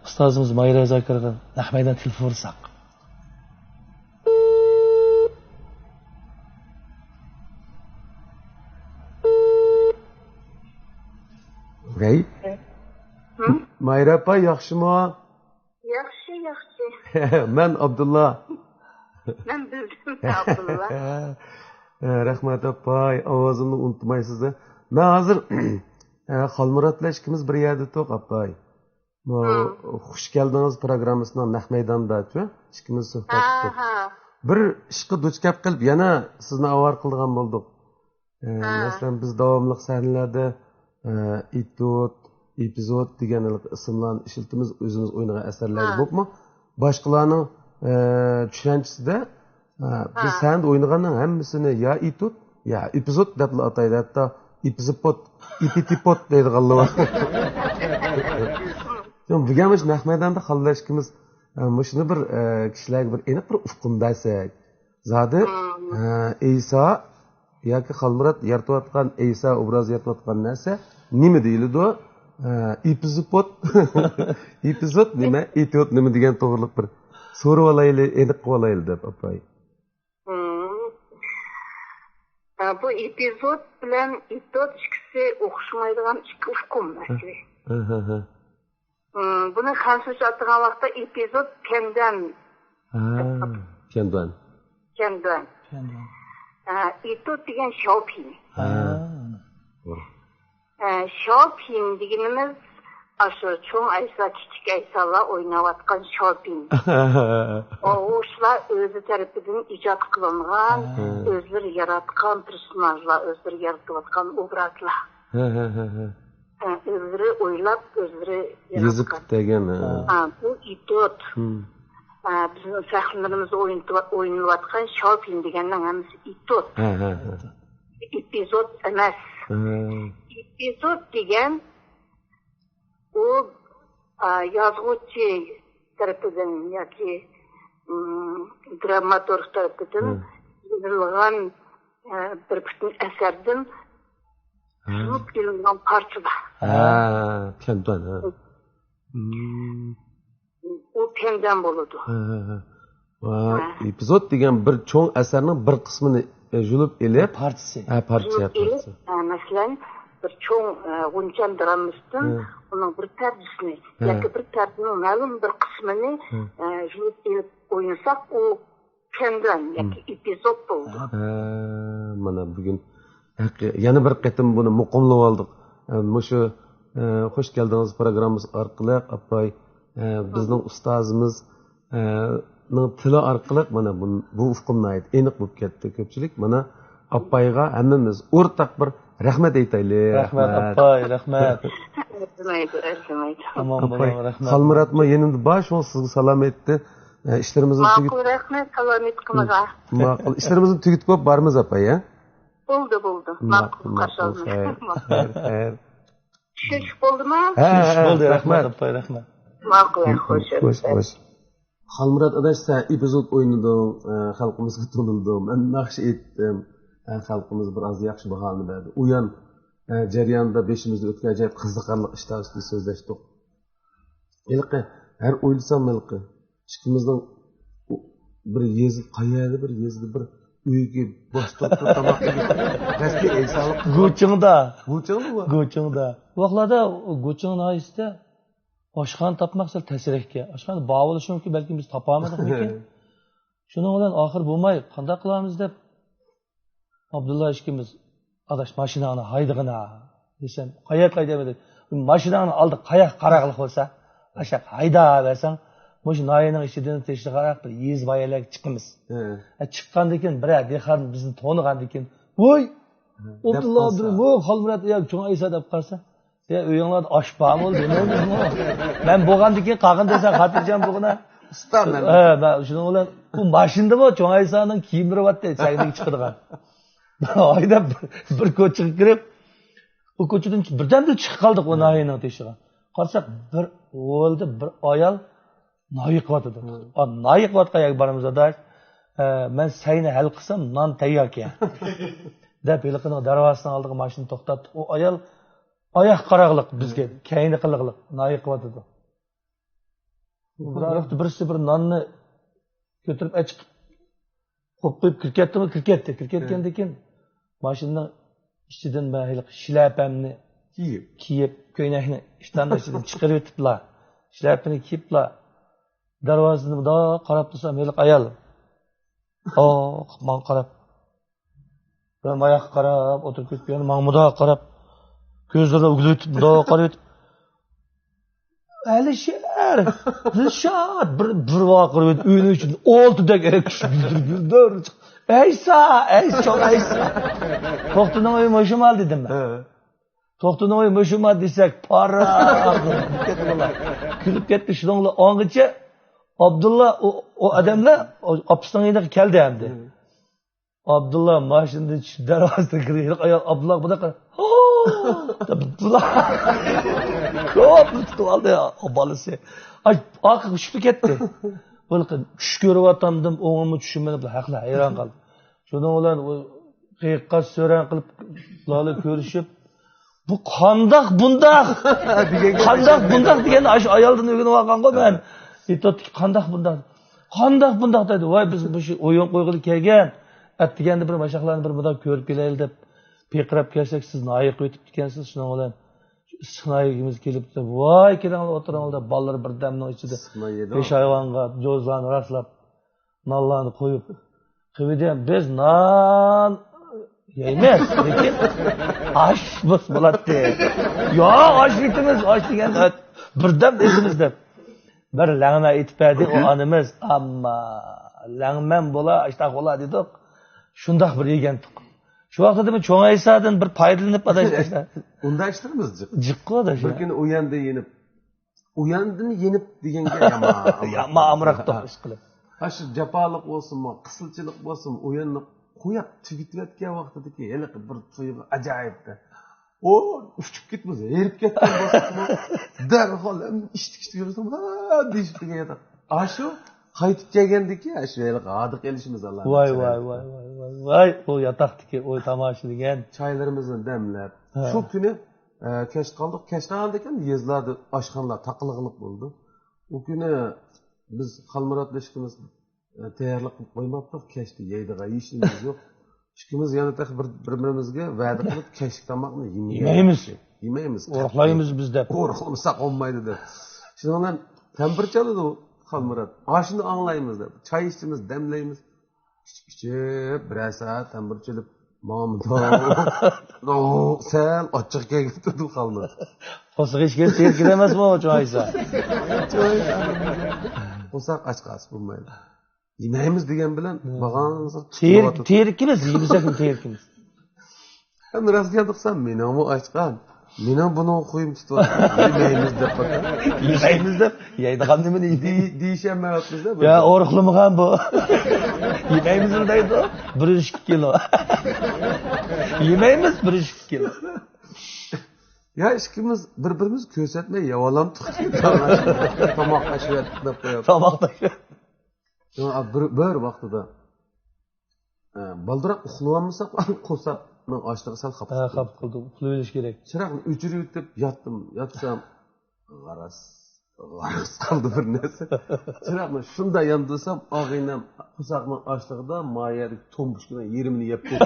ئۇستازىمىز ماھىرە زاكىرغا نەق مەيدان تېلېفون ئۇرساق. ۋەي. ھە؟ ماھىرە ئاپا، ياخشىمۇ؟ ياخشى، ياخشى. مەن ئابدۇللا. مەن بىلدىم، ئابدۇللا. رەھمەت، ئاپاي، ئاۋازىمنى ئۇنتۇمايسىز. مەن ھازىر، خالمۇرات بىلەن ئىككىمىز بىر يەردە تۇق، ئاپاي. بۇ، ھە. خۇش كەلدىڭىز پروگراممىسىنىڭ نەق مەيدانىداچۇ، ئىككىمىز سۆھبەت ھە، قىلدۇق. ھە. بىر ئىشقا دۇچ كەپ قېلىپ، يەنە سىزنى ئاۋارە قىلىدىغان بولدۇق. ئە، ھە. مەسىلەن، بىز داۋاملىق سەھنىلەردە، ئە، ئېتيۇد، ئېپىزود دېگەن ئىسىملارنى ئىشلىتىمىز، ئۆزىمىز ئوينىغان ئەسەرلەرگە ھە. بولۇپمۇ، باشقىلارنىڭ، ئە، چۈشەنچىسىدە، ئە، بىز ھە. سەھنىدە ئوينىغاننىڭ ھەممىسىنى يا ئېتيۇد، يا ئېپىزود دەپلا ئاتايدۇ. ھەتتا ئېپىزىپود، ئېپىتىپود دەيدىغانلار بار. ياق، بۈگۈن مۇشۇ نەق مەيداندا خاللاشكىمىز، ئە، مۇشۇنى بىر، ئە، كىشىلەرگە بىر ئېنىق بىر ئۇقۇم بەرسەك. زادى، مم. ئە، ئەيسا ياكى خالمۇرات يارىتىۋاتقان، ئەيسا ئوبرازى يارىتىۋاتقان نەرسە نېمە دېيىلىدۇ؟ ئە، ئېپىزوپود. ئېپىزود نېمە؟ ئېتيۇد نېمە دېگەن توغرىلىق بىر سورىۋالايلى، ئېنىق قىلىۋالايلى دەپ، ئاپاي. مم. ئە، بۇ ئېپىزود بىلەن ئېتيۇد ئىككىسى ئوخشىمايدىغان ئىككى ئۇقۇم ئەسلى. ھە، ھە، ھە. مم، بۇنى خەنزۇچە ئاتىغان ۋاقىتتا ئېپىزود پيەندۈەن. ھە، پيەندۈەن. پيەندۈەن. پيەندۈەن. ھە، ئېتيۇد دېگەن شياۋپىن. ھە. ھە، شياۋپىن دېگىنىمىز ئاشۇ چوڭ ئەيسا، كىچىك ئەيسالار ئويناۋاتقان شياۋپىن. ئوغۇشلار ئۆزى تەرىپىدىن ئىجاد قىلىنغان، ھە. ئۆزلىرى ياراتقان پېرسوناژلار، ئۆزلىرى يارىتىۋاتقان ئوبرازلار. ھە، ھە، ھە، ھە. ھە، ئۆزلىرى ئويلاپ، ئۆزلىرى يېزىپ ياراتقان. كەتكەن، ھە. ھە، بۇ ئېتيۇد. ھە، بىزنىڭ سەھنىلىرىمىزدە ئوينىتىۋا-، ئوينىلىۋاتقان شياۋپىن دېگەننىڭ ھەممىسى ئېتيۇد. ھە، ھە، ھە. ئېپىزود ئەمەس. ھە. ئېپىزود دېگەن ئۇ، ئا، يازغۇچى تەرىپىدىن ياكى، ئىم، دراماتورگ تەرىپىدىن ھە. يېزىلغان، ئە، بىر پۈتۈن ئەسەردىن ھە. سۇنۇپ ئېلىنغان پارچىلار. ھە، پيەندۈەن، ھە. مم. ئۇ پيەندۈەن بولىدۇ. ھە، ھە، ھە. ۋە ھە. ئېپىزود دېگەن بىر چوڭ ئەسەرنىڭ بىر قىسمىنى، ئە، يۇلۇپ ئېلىپ، پارچىسى. ھە، پارچە، يۇلۇپ ئېلىپ، پارچە. ئە، مەسىلەن، بىر چوڭ، ئە، غۇنچەن درامىسىدىن ھە. ئۇنىڭ بىر پەردىسىنى ھە. ياكى بىر پەردىنىڭ مەلۇم بىر قىسمىنى، ھە. ئە، يۇلۇپ ئېلىپ ئوينىساق، ئۇ پيەندۈەن ياكى ھە. ئېپىزود بولىدۇ. ھە، مانا بۈگۈن ھەققى-، يەنە بىر قېتىم بۇنى مۇقىملىۋالدۇق. ئە، مۇشۇ ئە، خوش كەلدىڭىز پروگراممىسى ئارقىلىق، ئاپاي. ئە، بىزنىڭ ئۇستازىمىز، ئە، نىڭ تىلى ئارقىلىق مانا بۇ، بۇ ئۇقۇم ناھايىتى ئېنىق بولۇپ كەتتى. كۆپچىلىك مانا ئاپايغا ھەممىمىز ئورتاق بىر رەھمەت ئېيتايلى. رەھمەت، ئاپاي، رەھمەت. ئەرزىمەيدۇ، ئەرزىمەيدۇ. ئامان ئاپاي، بولۇڭ، رەھمەت. خالمۇراتمۇ يېنىمدا بار، شۇڭا سىزگە سالام ئېيتتى. ئە، ئىشلىرىمىزنى تۈگىتىپ، ماقۇل، رەھمەت سالام ئېيتقىنىڭىزغا. ماقۇل. ئىشلىرىمىزنى تۈگىتىپ بولۇپ بارىمىز، ئاپاي، ھە؟ بولدى، بولدى. ماقۇل، ماقۇل، قارشى ئالدىم. خەير، خەير، خەير. چۈشۈش بولدىمۇ؟ ھە، چۈشۈش ھە، بولدى، رەھمەت. رەھمەت، ئاپاي، رەھمەت. ماقۇل، خوش، خوش، خوش. خالمۇرات ئاداش، سەن ئېپىزود ئوينىدىڭ، ئە، خەلقىمىزگە تونۇلدۇڭ. مەن ناخشا ئېيتتىم. ئە، خەلقىمىز بىر ئاز ياخشى باھانى بەردى. ئۇيان، ئە، جەريانىدا بېشىمىزدا ئۆتكەن ئاجايىپ قىزىقارلىق ئىشلار ئۈستىدە سۆزلەشتۇق. ھېلىقى، ھەر ئويلىسام ھېلىقى، ئىككىمىزنىڭ بىر يېزا، قەيەردە بىر يېزىدا بىر ئۆيگە باستۇرۇپ تاماق يېگەن. غەزىپى ئەيسالىق. گۇچىڭدا. گۇچىڭدىمۇ؟ گۇچىڭدا. ۋاقلاردا گۇچىڭ ناھىيەسىدە ئاشخانا تاپماق سەل تەسرەككەن. ئاشخانا بار بولۇشى مۇمكىن، بەلكىم بىز تاپالمىدۇقمىكىن. شۇنىڭ بىلەن ئاخىر بولماي، قانداق قىلارمىز دەپ، ئابدۇللا ئىككىمىز، ئاداش، ماشىناڭنى ھايدىغىنا دېسەم، قاياققا ھايدايمەن دېدى. ماشىناڭنى ئالدى قاياققا قاراقلىق بولسا، ئاشاق ھايدا بەرسەڭ، مۇشۇ ناھىيەنىڭ ئىچىدىن تېشىغاراق بىر يېزا بايەنلەرگە چىقىمىز. ھە. ئە، چىققاندىن كېيىن بىرەر دېھقان بىزنى تونۇغاندىن كېيىن، ۋوي، ھە، ئابدۇللا، دەپ قالسا. ئابدۇللا، ۋوي، خالمۇرات، يا، چوڭ ئەيسا دەپ قالسا، يا، ئۆيۈڭلاردا ئاش بارمۇ دېمەيمىزمۇ؟ مەن بولغاندىن كېيىن قالغىن دېسەڭ خاتىرجەم بولغىنا. ئۇستا مەن. ھە، مەن شۇنىڭ بىلەن ئۇ ماشىنىدىمۇ چوڭ ئەيسانىڭ كىيىملىرى بارتتى، سەھنىگە چىقىدىغان. ھايداپ بىر، بىر كوچىغا كىرىپ، ئۇ كوچىدىن بىردەمدە چىقىپ قالدۇق ئۇ ناھىيەنىڭ تېشىغا. قارىساق، بىر ھويلىدا بىر ئايال نان يېقىۋاتىدۇ. ھە. ئا، نان يېقىۋاتقان يەرگە بارىمىز، ئاداش. ئە، مەن سەينى ھەل قىلسام، نان تەيياركەن. دەپ، ھېلىقىنىڭ دەرۋازىسىنىڭ ئالدىغا ماشىنا توختاتتۇق. ئۇ ئايال ئاياق قاراقلىق بىزگە، كەينى قىلىقلىق، نان يېقىۋاتىدۇ. بىر ئارىلىقتا بىرسى بىر ناننى كۆتۈرۈپ ئەچىقىپ قويۇپ كىرىپ كەتتىمۇ؟ كىرىپ كەتتى. كىرىپ كەتكەندىن كېيىن ماشىنىنىڭ ئىچىدىن مەن ھېلىقى شىلەپەمنى كىيىپ. كىيىپ، كۆينەكنى ئىشتاننىڭ ئىچىدىن چىقىرىۋېتىپلا، شىلەپىنى كىيىپلا، دەرۋازىدىن مۇنداق قاراپ تۇرسام، ھېلىقى ئايال. ئاھ، ماڭا قاراپ. مەن ماياققا قاراپ ئولتۇرۇپ كېتىپ، يەنە ماڭا مۇنداق قاراپ، كۆزلىرىنى ئۈگلىۋېتىپ مۇنداق قاراۋېتىپ، ئەلىشىر، دىلشات، بىر، بىر ۋارقىراۋېتىپ، ئۆينىڭ ئىچىدىن ئالتە دەك ئەيسا، ئەيسا، چوڭ ئەيسا. توختىنىڭ ئۆيى مۇشۇمال دېدىم مەن. ھە. توختىنىڭ ئۆيى مۇشۇمال دېسەك، پارراق كۈلۈپ كەتتى. شۇنىڭ بىلەن ئاڭغىچە ئابدۇللا، ئۇ، ئۇ ئادەملەر ئۇ ئاپىسىنىڭ يېنىغا كەلدى ئەمدى. ھە. ئابدۇللا ماشىنىدىن چۈشۈپ، دەرۋازىدىن كىرگەن ئايال ئابدۇللاغا بۇنداق قارىدى. ھو! دەپ بۇلار. كوپنى تۇتۇپ ئالدى يا، بالىسى. ئاي، ئارقىغا چۈشۈپ كەتتى. بۇنىڭ چۈش كۆرۈۋاتامدىم، ئوڭۇممۇ چۈشۈممۇ دەپ ھەقلا ھەيران قالدى. شۇنىڭ بىلەن ئۇ قىيىققا سۆرەڭ قىلىپ، لالە كۆرۈشۈپ، بۇ قانداق بۇنداق؟ دېگەن گەپ. قانداق بۇنداق دېگەننى ئاشۇ ئايالدىن ئۆگىنىپ ئالغانغۇ مەن. مېتودتىكى قانداق بۇنداق؟ قانداق بۇنداق دەيدۇ. ۋاي، بىز مۇشۇ ئويۇن قويغىلى كەلگەن. ئەتىگەندە بىر ماشاقلارنى بىر مۇنداق كۆرۈپ كېلەيلى دەپ پىرقىراپ كەلسەك، سىز ناھىيە قويۇپ كېتىپتىكەنسىز. شۇنىڭ بىلەن شۇ ئىسسىق ناھىيەگە كېلىپ، ۋاي، كېلىڭلار، ئولتۇرۇڭلار دەپ، بالىلار بىردەمنىڭ ئىچىدە ئىسسىق ناھىيەدە پېشايۋانغا جوزىلارنى راسلاپ، نانلارنى قويۇپ، قىلىۋىدى. بىز نان يەيمىز، لېكىن ئاش بولسا بولاتتى. ياق، ئاش ئېتىمىز، ئاش دېگەندە بىردەم ئېتىمىز دەپ. بىر لەڭمە ئېتىپ بەردى ئۇ ئانىمىز. ئەمما لەڭمەم بولا، ئاشتاق بولا دېدۇق. شۇنداق بىر يېگەنتۇق. شۇ ۋاقىتتا مەن چوڭ ئەيسادىن بىر پايدىلىنىپ، ئاداش، ئاشتا-، ئۇنداق ئىشلىرىمىز جىق. جىققۇ ئاداش. بىر كۈنى ئۇ يەردە يېنىپ، ئۇياندىن يېنىپ دېگەنگە يامان ئامراق. يامان ئامراقتۇق ئىشقىلىپ. ھە، شۇ جاپالىق بولسۇنمۇ، قىسىلچىلىق بولسۇنمۇ، ئۇياننى قوياپ تۈگىتىۋەتكەن ۋاقتىدىكى ھېلىقى بىر تۇيغۇ ئاجايىپتى. ئۇ ئۇچۇپ كېتىپ ھېرىپ كەتكەن بولسىمۇ، دەرھال ھەممە ئىشتىك ئىشتىك يۈرسىمۇ، ھە دېيىشىپ دېگەن ياتاق. ئاشۇ قايتىپ كەلگەندىكى، ئاشۇ ھېلىقى ھاردۇق ئېلىشىمىز ئاللا. ۋاي، ۋاي، ۋاي، ۋاي، ۋاي، ۋاي. ئۇ ياتاقتىكى ئۇ تاماشا دېگەن. چايلىرىمىزنى دەملەپ، ھە. شۇ كۈنى ئە، كەچ قالدۇق. كەچ قالغاندىكىن يېزىلاردا ئاشخانىلار تاقىلىقلىق بولدى. ئۇ كۈنى بىز خالمۇرات بىلەن ئىككىمىز، ئە، تەييارلىق قىلىپ قويماپتۇق. كەچتە يەيدىغان ھېچ نېمىمىز يوق. ئىككىمىز يەنە تېخى بىر، بىر-بىرىمىزگە ۋەدە قىلىپ، كەچلىك تاماقنى يېمەيمىز. يېمەيمىز. يېمەيمىز. ئورۇقلايمىز بىز دەپ. ئورۇقلىمىساق بولمايدۇ دەپ. شۇنىڭ بىلەن تەمبۇر چالىدۇ خالمۇرات. ئاشۇنى ئاڭلايمىز دەپ. چاي ئىچىمىز، دەملەيمىز. ئىچىپ، ئىچىپ، بىرەر سائەت تەمبۇر چېلىپ، ماڭا مۇنداق سەل ئاچچىق كەلگەن تۇردۇم خالنى. قورسىقى ئىچكەن تېرىكىدە ئەمەسمۇ چوڭايسا؟ قورساق ئاچقاچ بولمايدۇ. يېمەيمىز دېگەن بىلەن بارغانسېرى تېرىك، تېرىكىمىز، يېمىسەكمۇ تېرىكىمىز. ئەمدى راست گەپ قىلسام، مېنىڭمۇ ئاچقان. مېنىڭ بۇنىڭغا خۇيۇم تۇتۇۋاتىدۇ. يېمەيمىز دەپ قاتا. يېمەيمىز دەپ، يەيدىغان نېمىنى يېدى؟ دېيىشەلمەيۋاتىمىز-دە. يا، ئورۇقلىمىغان بۇ. يېمەيمىزمۇ دەيدۇ. بىر يۈز ئىككى كىلو. يېمەيمىز، بىر يۈز ئىككى كىلو. يا، ئىككىمىز بىر-بىرىمىز كۆرسەتمەي يەۋالامتۇق. تاماق ئاشۇۋەتتۇق دەپ قويۇپ. تاماق ئاشۇۋەتتۇق. بىر، بىر ۋاقتىدا ئە، بالدۇراق ئۇخلىۋالمىساق، قورساقنىڭ ئاچلىقى سەل خاپا ھە، قىلىدۇ. خاپا قىلىدۇ. ئۇخلىۋېلىش كېرەك. چىراغنى ئۆچۈرۈۋېتىپ ياتتىم، ياتسام، غاراس، غاراس قالدى بىر نەرسە. چىراغنى شۇنداق ياندۇرسام، ئاغىنەم قورساقنىڭ ئاچلىقىدا ما يەردىكى تومپۇچكىنىڭ يېرىمىنى يەپ قويدى.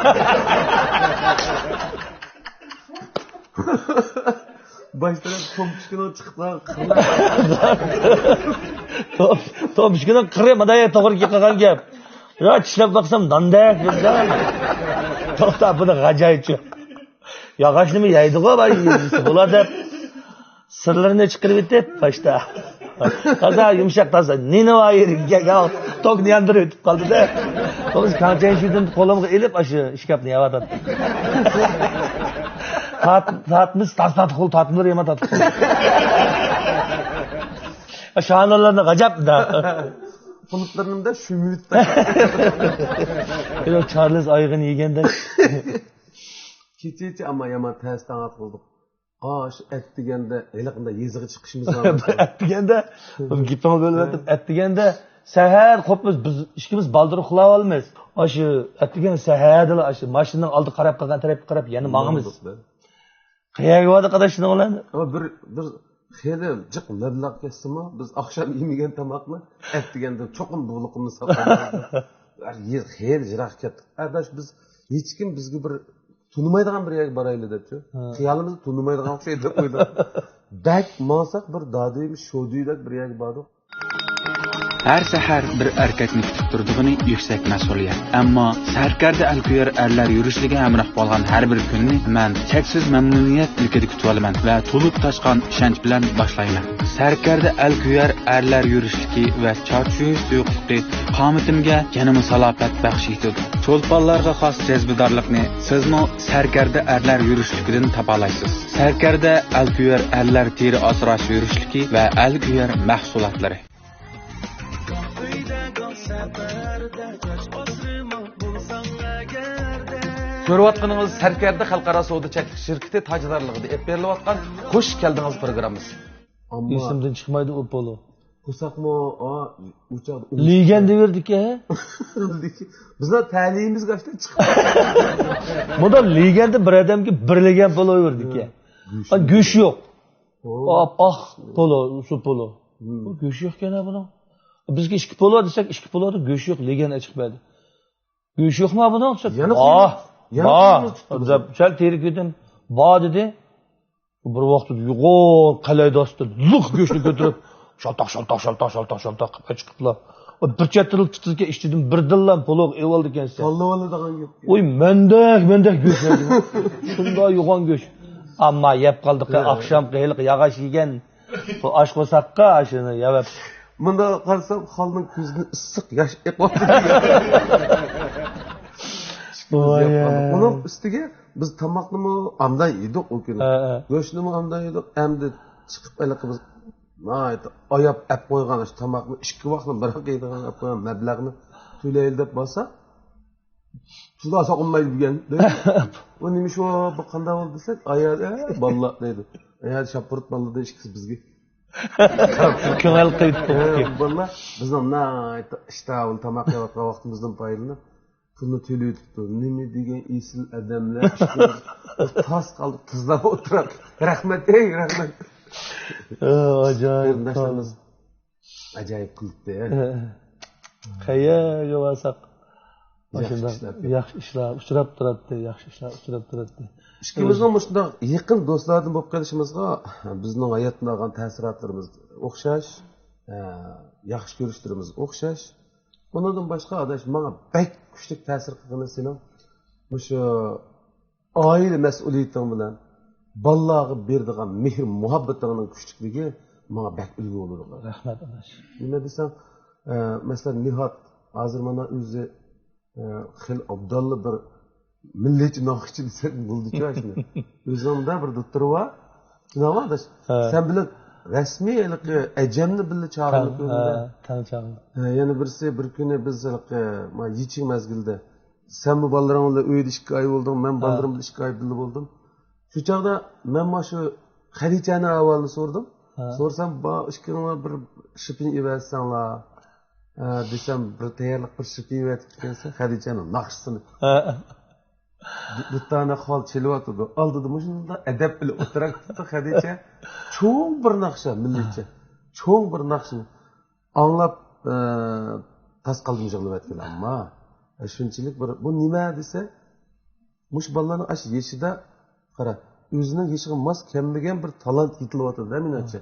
باش تەرەپ تومپۇچكىنىڭ چىقىپ قالغان قىرى. توم-، تومپۇچكىنىڭ قىرى مۇنداق توغرا قىلغان گەپ. يا، چىشلەپ باقسام ناندەك بىردە. توختا، بۇنى غاجايچۇ. ياغاچنىمۇ يەيدىغۇ، باي، يېسە بولار دەپ. سىرلىرىنى چىقىرىۋېتىپ باشتا. تازا يۇمشاق، تازا. نېنى بار يېرىگە، يا، توكنى ياندۇرۇۋېتىپ قالدى-دە. توغرىسى كاڭچەنشىدىن قولۇمغا ئېلىپ، ئاشۇ ئىشكاپنى يەۋاتاتتىم. تارت-، تارتمىسى تاز تارتقۇل، تارتمىلىرى يامان تارتقۇل. شانىلارنى غاجاپ-دە. قۇلۇپلىرىنىمدا شۈمۈت. يا، چارلىز ئايىغىنى يېگەندەك. كېچىچە ئەمما يامان تەس تاڭات قىلدۇق. ئاشۇ ئەتىگەندە ھېلىقىنداق يېزىغا چىقىشىمىز لازىم. ئەتىگەندە، گېپىڭنى بۆلۈۋەتتىم. ئەتىگەندە سەھەر قوپمىز، بىز ئىككىمىز بالدۇر ئۇخلاۋالىمىز. ئاشۇ ئەتىگەندە سەھەردىلا ئاشۇ ماشىنىنىڭ ئالدىغا قاراپ قالغان تەرەپكە قاراپ يەنە ماڭىمىز. ماڭدۇق بىز. قەيەرگە باردى قارداش شۇنىڭ بىلەن؟ ئۇ بىر، بىر خېلى جىق مەبلەغ كەتسىمۇ، بىز ئاخشام يېمىگەن تاماقنى ئەتىگەندە چوقۇم بۇلىقىمىز ساقلايمىز. خېلى يىراق كەتتۇق. ئاداش، بىز ھېچكىم بىزگە بىر تونۇمايدىغان بىر يەرگە بارايلى دەپچۇ. ھە. خىيالىمىزدا تونۇمايدىغان ئوخشايدۇ دەپ ئويلاپ. بەك ماڭساق بىر دادىيىمىز شودىيدەك بىر يەرگە باردۇق. ھەر سەھەر بىر ئەركەكنى كۈتۈپ تۇرىدىغىنى يۈكسەك مەسئۇلىيەت. ئەمما سەركەردە ئەلكۆيەر ئەرلەر يۈرۈشلۈكى ھەمراھ بولغان ھەر بىر كۈننى مەن چەكسىز مەمنۇنىيەت ئىلكىدە كۈتۈۋالىمەن ۋە تولۇپ تاشقان ئىشەنچ بىلەن باشلايمەن. سەركەردە ئەلكۆيەر ئەرلەر يۈرۈشلۈكى ۋە چارچىيىش سۇيۇقلۇقى قامىتىمگە يەنىمۇ سالاپەت بەخش ئېتىدۇ. چولپانلارغا خاس جەزبىدارلىقنى سىزمۇ سەركەردە ئەرلەر يۈرۈشلۈكىدىن تاپالايسىز. سەركەردە ئەلكۆيەر ئەرلەر تېرە ئاسراش يۈرۈشلۈكى ۋە ئەلكۆيەر مەھسۇلاتلىرى. كۆرۈۋاتقىنىڭىز سەركەردە خەلقئارا سودا چەكلىك شىركىتى تاجدارلىقىدا ئېلىپ بېرىلىۋاتقان خوش كەلدىڭىز پروگراممىسى. ئەمما ئېسىمدىن چىقمايدۇ ئۇ پولۇ. قورساقمۇ، ئا، ئۇ چاغدا ئۇ لېگەن دېۋىردىكەن. بىزلەر تەلىيىمىزگە ئاشتىن چىقىپ. مۇندا لېگەندە بىر ئادەمگە بىر لېگەن پولۇ بېرىدىكەن. گۆشى. ئا، گۆشى يوق. ئو. ئاپئاق پولۇ، شۇ پولۇ. ھىم. بۇ گۆشى يوقكەن بۇنىڭ. بىزگە ئىككى پولۇ دېسەك، ئىككى پولۇدا گۆشى يوق، لېگەن ئېچىق بەردى. گۆشى يوقما بۇنىڭ دېسەك، يەنە بار، يەنە بار دەپ سەل تېرىك يېدىم. بار دېدى. بىر ۋاقىتتا يوغان قەلەيدە ئاستىدا لىق گۆشنى كۆتۈرۈپ، شالتاق، شالتاق، شالتاق، شالتاق، شالتاق قىلىپ چىقىپلا. بىر چەتتىلا تۇتىدىكەن، ئىچىدىن بىردىنلا پولۇق ئېۋالىدىكەنسەن. تاللىۋالىدىغان گەپ. ۋوي، مەندەك، مەندەك گۆش. شۇنداق يوغان گۆش. ئەمما يەپ قالدۇق، ھە. ئاخشامقى ھېلىقى ياغاچ يېگەن بۇ ئاش قورساققا ئاشۇنى يەۋەپ. مۇنداق قارىسام، خالنىڭ كۆزىدىن ئىسسىق ياش ئېقىۋاتىدۇ. ۋاي. ئۇنىڭ ئۈستىگە بىز تاماقنىمۇ ئامدا يېدۇق ئۇ كۈنى. ھە، ھە. گۆشنىمۇ ئامدا يېدۇق. ئەمدى چىقىپ ھېلىقى بىز ناھايىتى ئاياپ ئەپ قويغان ئاشۇ تاماقنى ئىككى ۋاقلىق بىراق يەيدىغان ئەپ قويغان مەبلەغنى تۆلەيلى دەپ بارساق، تۇزلار ساقلىمايدۇ دېگەن. ئۇ نېمە ئىش بۇ، بۇ قانداق بولدى دېسەك، ئايال، ئە، بالىلار دەيدۇ. ئايال شاپۇرۇت بالىلىرىدىن ئىككىسى بىزگە. كۆڭۈل قىلىپ ئە، بالىلار بىزنىڭ ناھايىتى ئىشتاھلىق تاماق يەۋاتقان ۋاقتىمىزدىن پايدىلىنىپ، پۇلنى تۆلىۋېتىپتۇ. نېمە دېگەن ئېسىل ئادەملەر. تاس قالدۇق، تىزلاپ ئولتۇرۇپ. رەھمەت، ئەي، رەھمەت. ئە، ئاجايىپ. قېرىنداشلىرىمىز ئاجايىپ كۈلكە. قەيەرگە بارساق، ياخشى ماشۇنداق ئىشلار. ياخشى ئىشلار ئۇچراپ تۇراتتى، ياخشى ئىشلار ئۇچراپ تۇراتتى. ئىككىمىزنىڭ مۇشۇنداق يېقىن دوستلاردىن بولۇپ قېلىشىمىزغا بىزنىڭ ھاياتتىن ئالغان تەسىراتلىرىمىز ئوخشاش، ئە، ياخشى كۆرۈشلىرىمىز ئوخشاش. ئۇنىڭدىن باشقا، ئاداش، ماڭا بەك كۈچلۈك تەسىر قىلغىنى سېنىڭ مۇشۇ ئائىلە مەسئۇلىيىتىڭ بىلەن بالىلارغا بېرىدىغان مېھىر مۇھەببىتىڭنىڭ كۈچلۈكلۈكى ماڭا بەك ئۈلگە بولىدۇ. رەھمەت، ئاداش. نېمە دېسەڭ، ئە، مەسىلەن، نىھاد ھازىر مانا ئۆزى، ئە، خېلى ئابداللا بىر مىللىيچى ناخشىچى دېسەك بولىدۇچۇ شۇنى. ئۆزۈڭدە بىر دوتتۇرا بار. شۇنداقمۇ ئاداش؟ ھە. سەن بىلەن رەسمىي ھېلىقى ئەجەمنى بىللە چاغىنى كۆرگەندە. ھە، تەڭ چاغىنى. ھە، يەنە بىرسى بىر كۈنى بىز ھېلىقى، ما، يېچىن مەزگىلدە سەنمۇ بالىلىرىڭ بىلەن ئۆيدە ئىككى ئاي بولدۇڭ، مەن ھە. بالىلىرىم بىلەن ئىككى ئاي بىللە بولدۇم. شۇ چاغدا مەن مانا شۇ خەدىچەنىڭ ئەھۋالىنى سورىدىم. ھە. سورىسام، با-، ئىككىڭلار بىر شىپىن ئېۋەتسەڭلار، ھە، دېسەم، بىر تەييارلىق بىر شىپىن ئېۋەتىپتىكەنسەن، خەدىچەنىڭ ناخشىسىنى. ھە. دۇ-، دۇتانە خال چېلىۋاتىدۇ. ئالدىدا مۇشۇنداق ئەدەپ بىلەن ئولتۇراپ كېتىپتۇ خەدىچە. چوڭ بىر ناخشا، مىللىيچە. چوڭ بىر ناخشىنى ئاڭلاپ، ئە، تاس قالدىم يىغلىۋەتكىلى. ئەمما، ئە، شۇنچىلىك بىر، بۇ نېمە دېسە، مۇشۇ بالىلارنىڭ ئاشۇ يېشىدا، قارا، ئۆزىنىڭ يېشىغا ماس كەلمىگەن بىر تالانت يېتىلىۋاتىدۇ-دە، مېنىڭچە.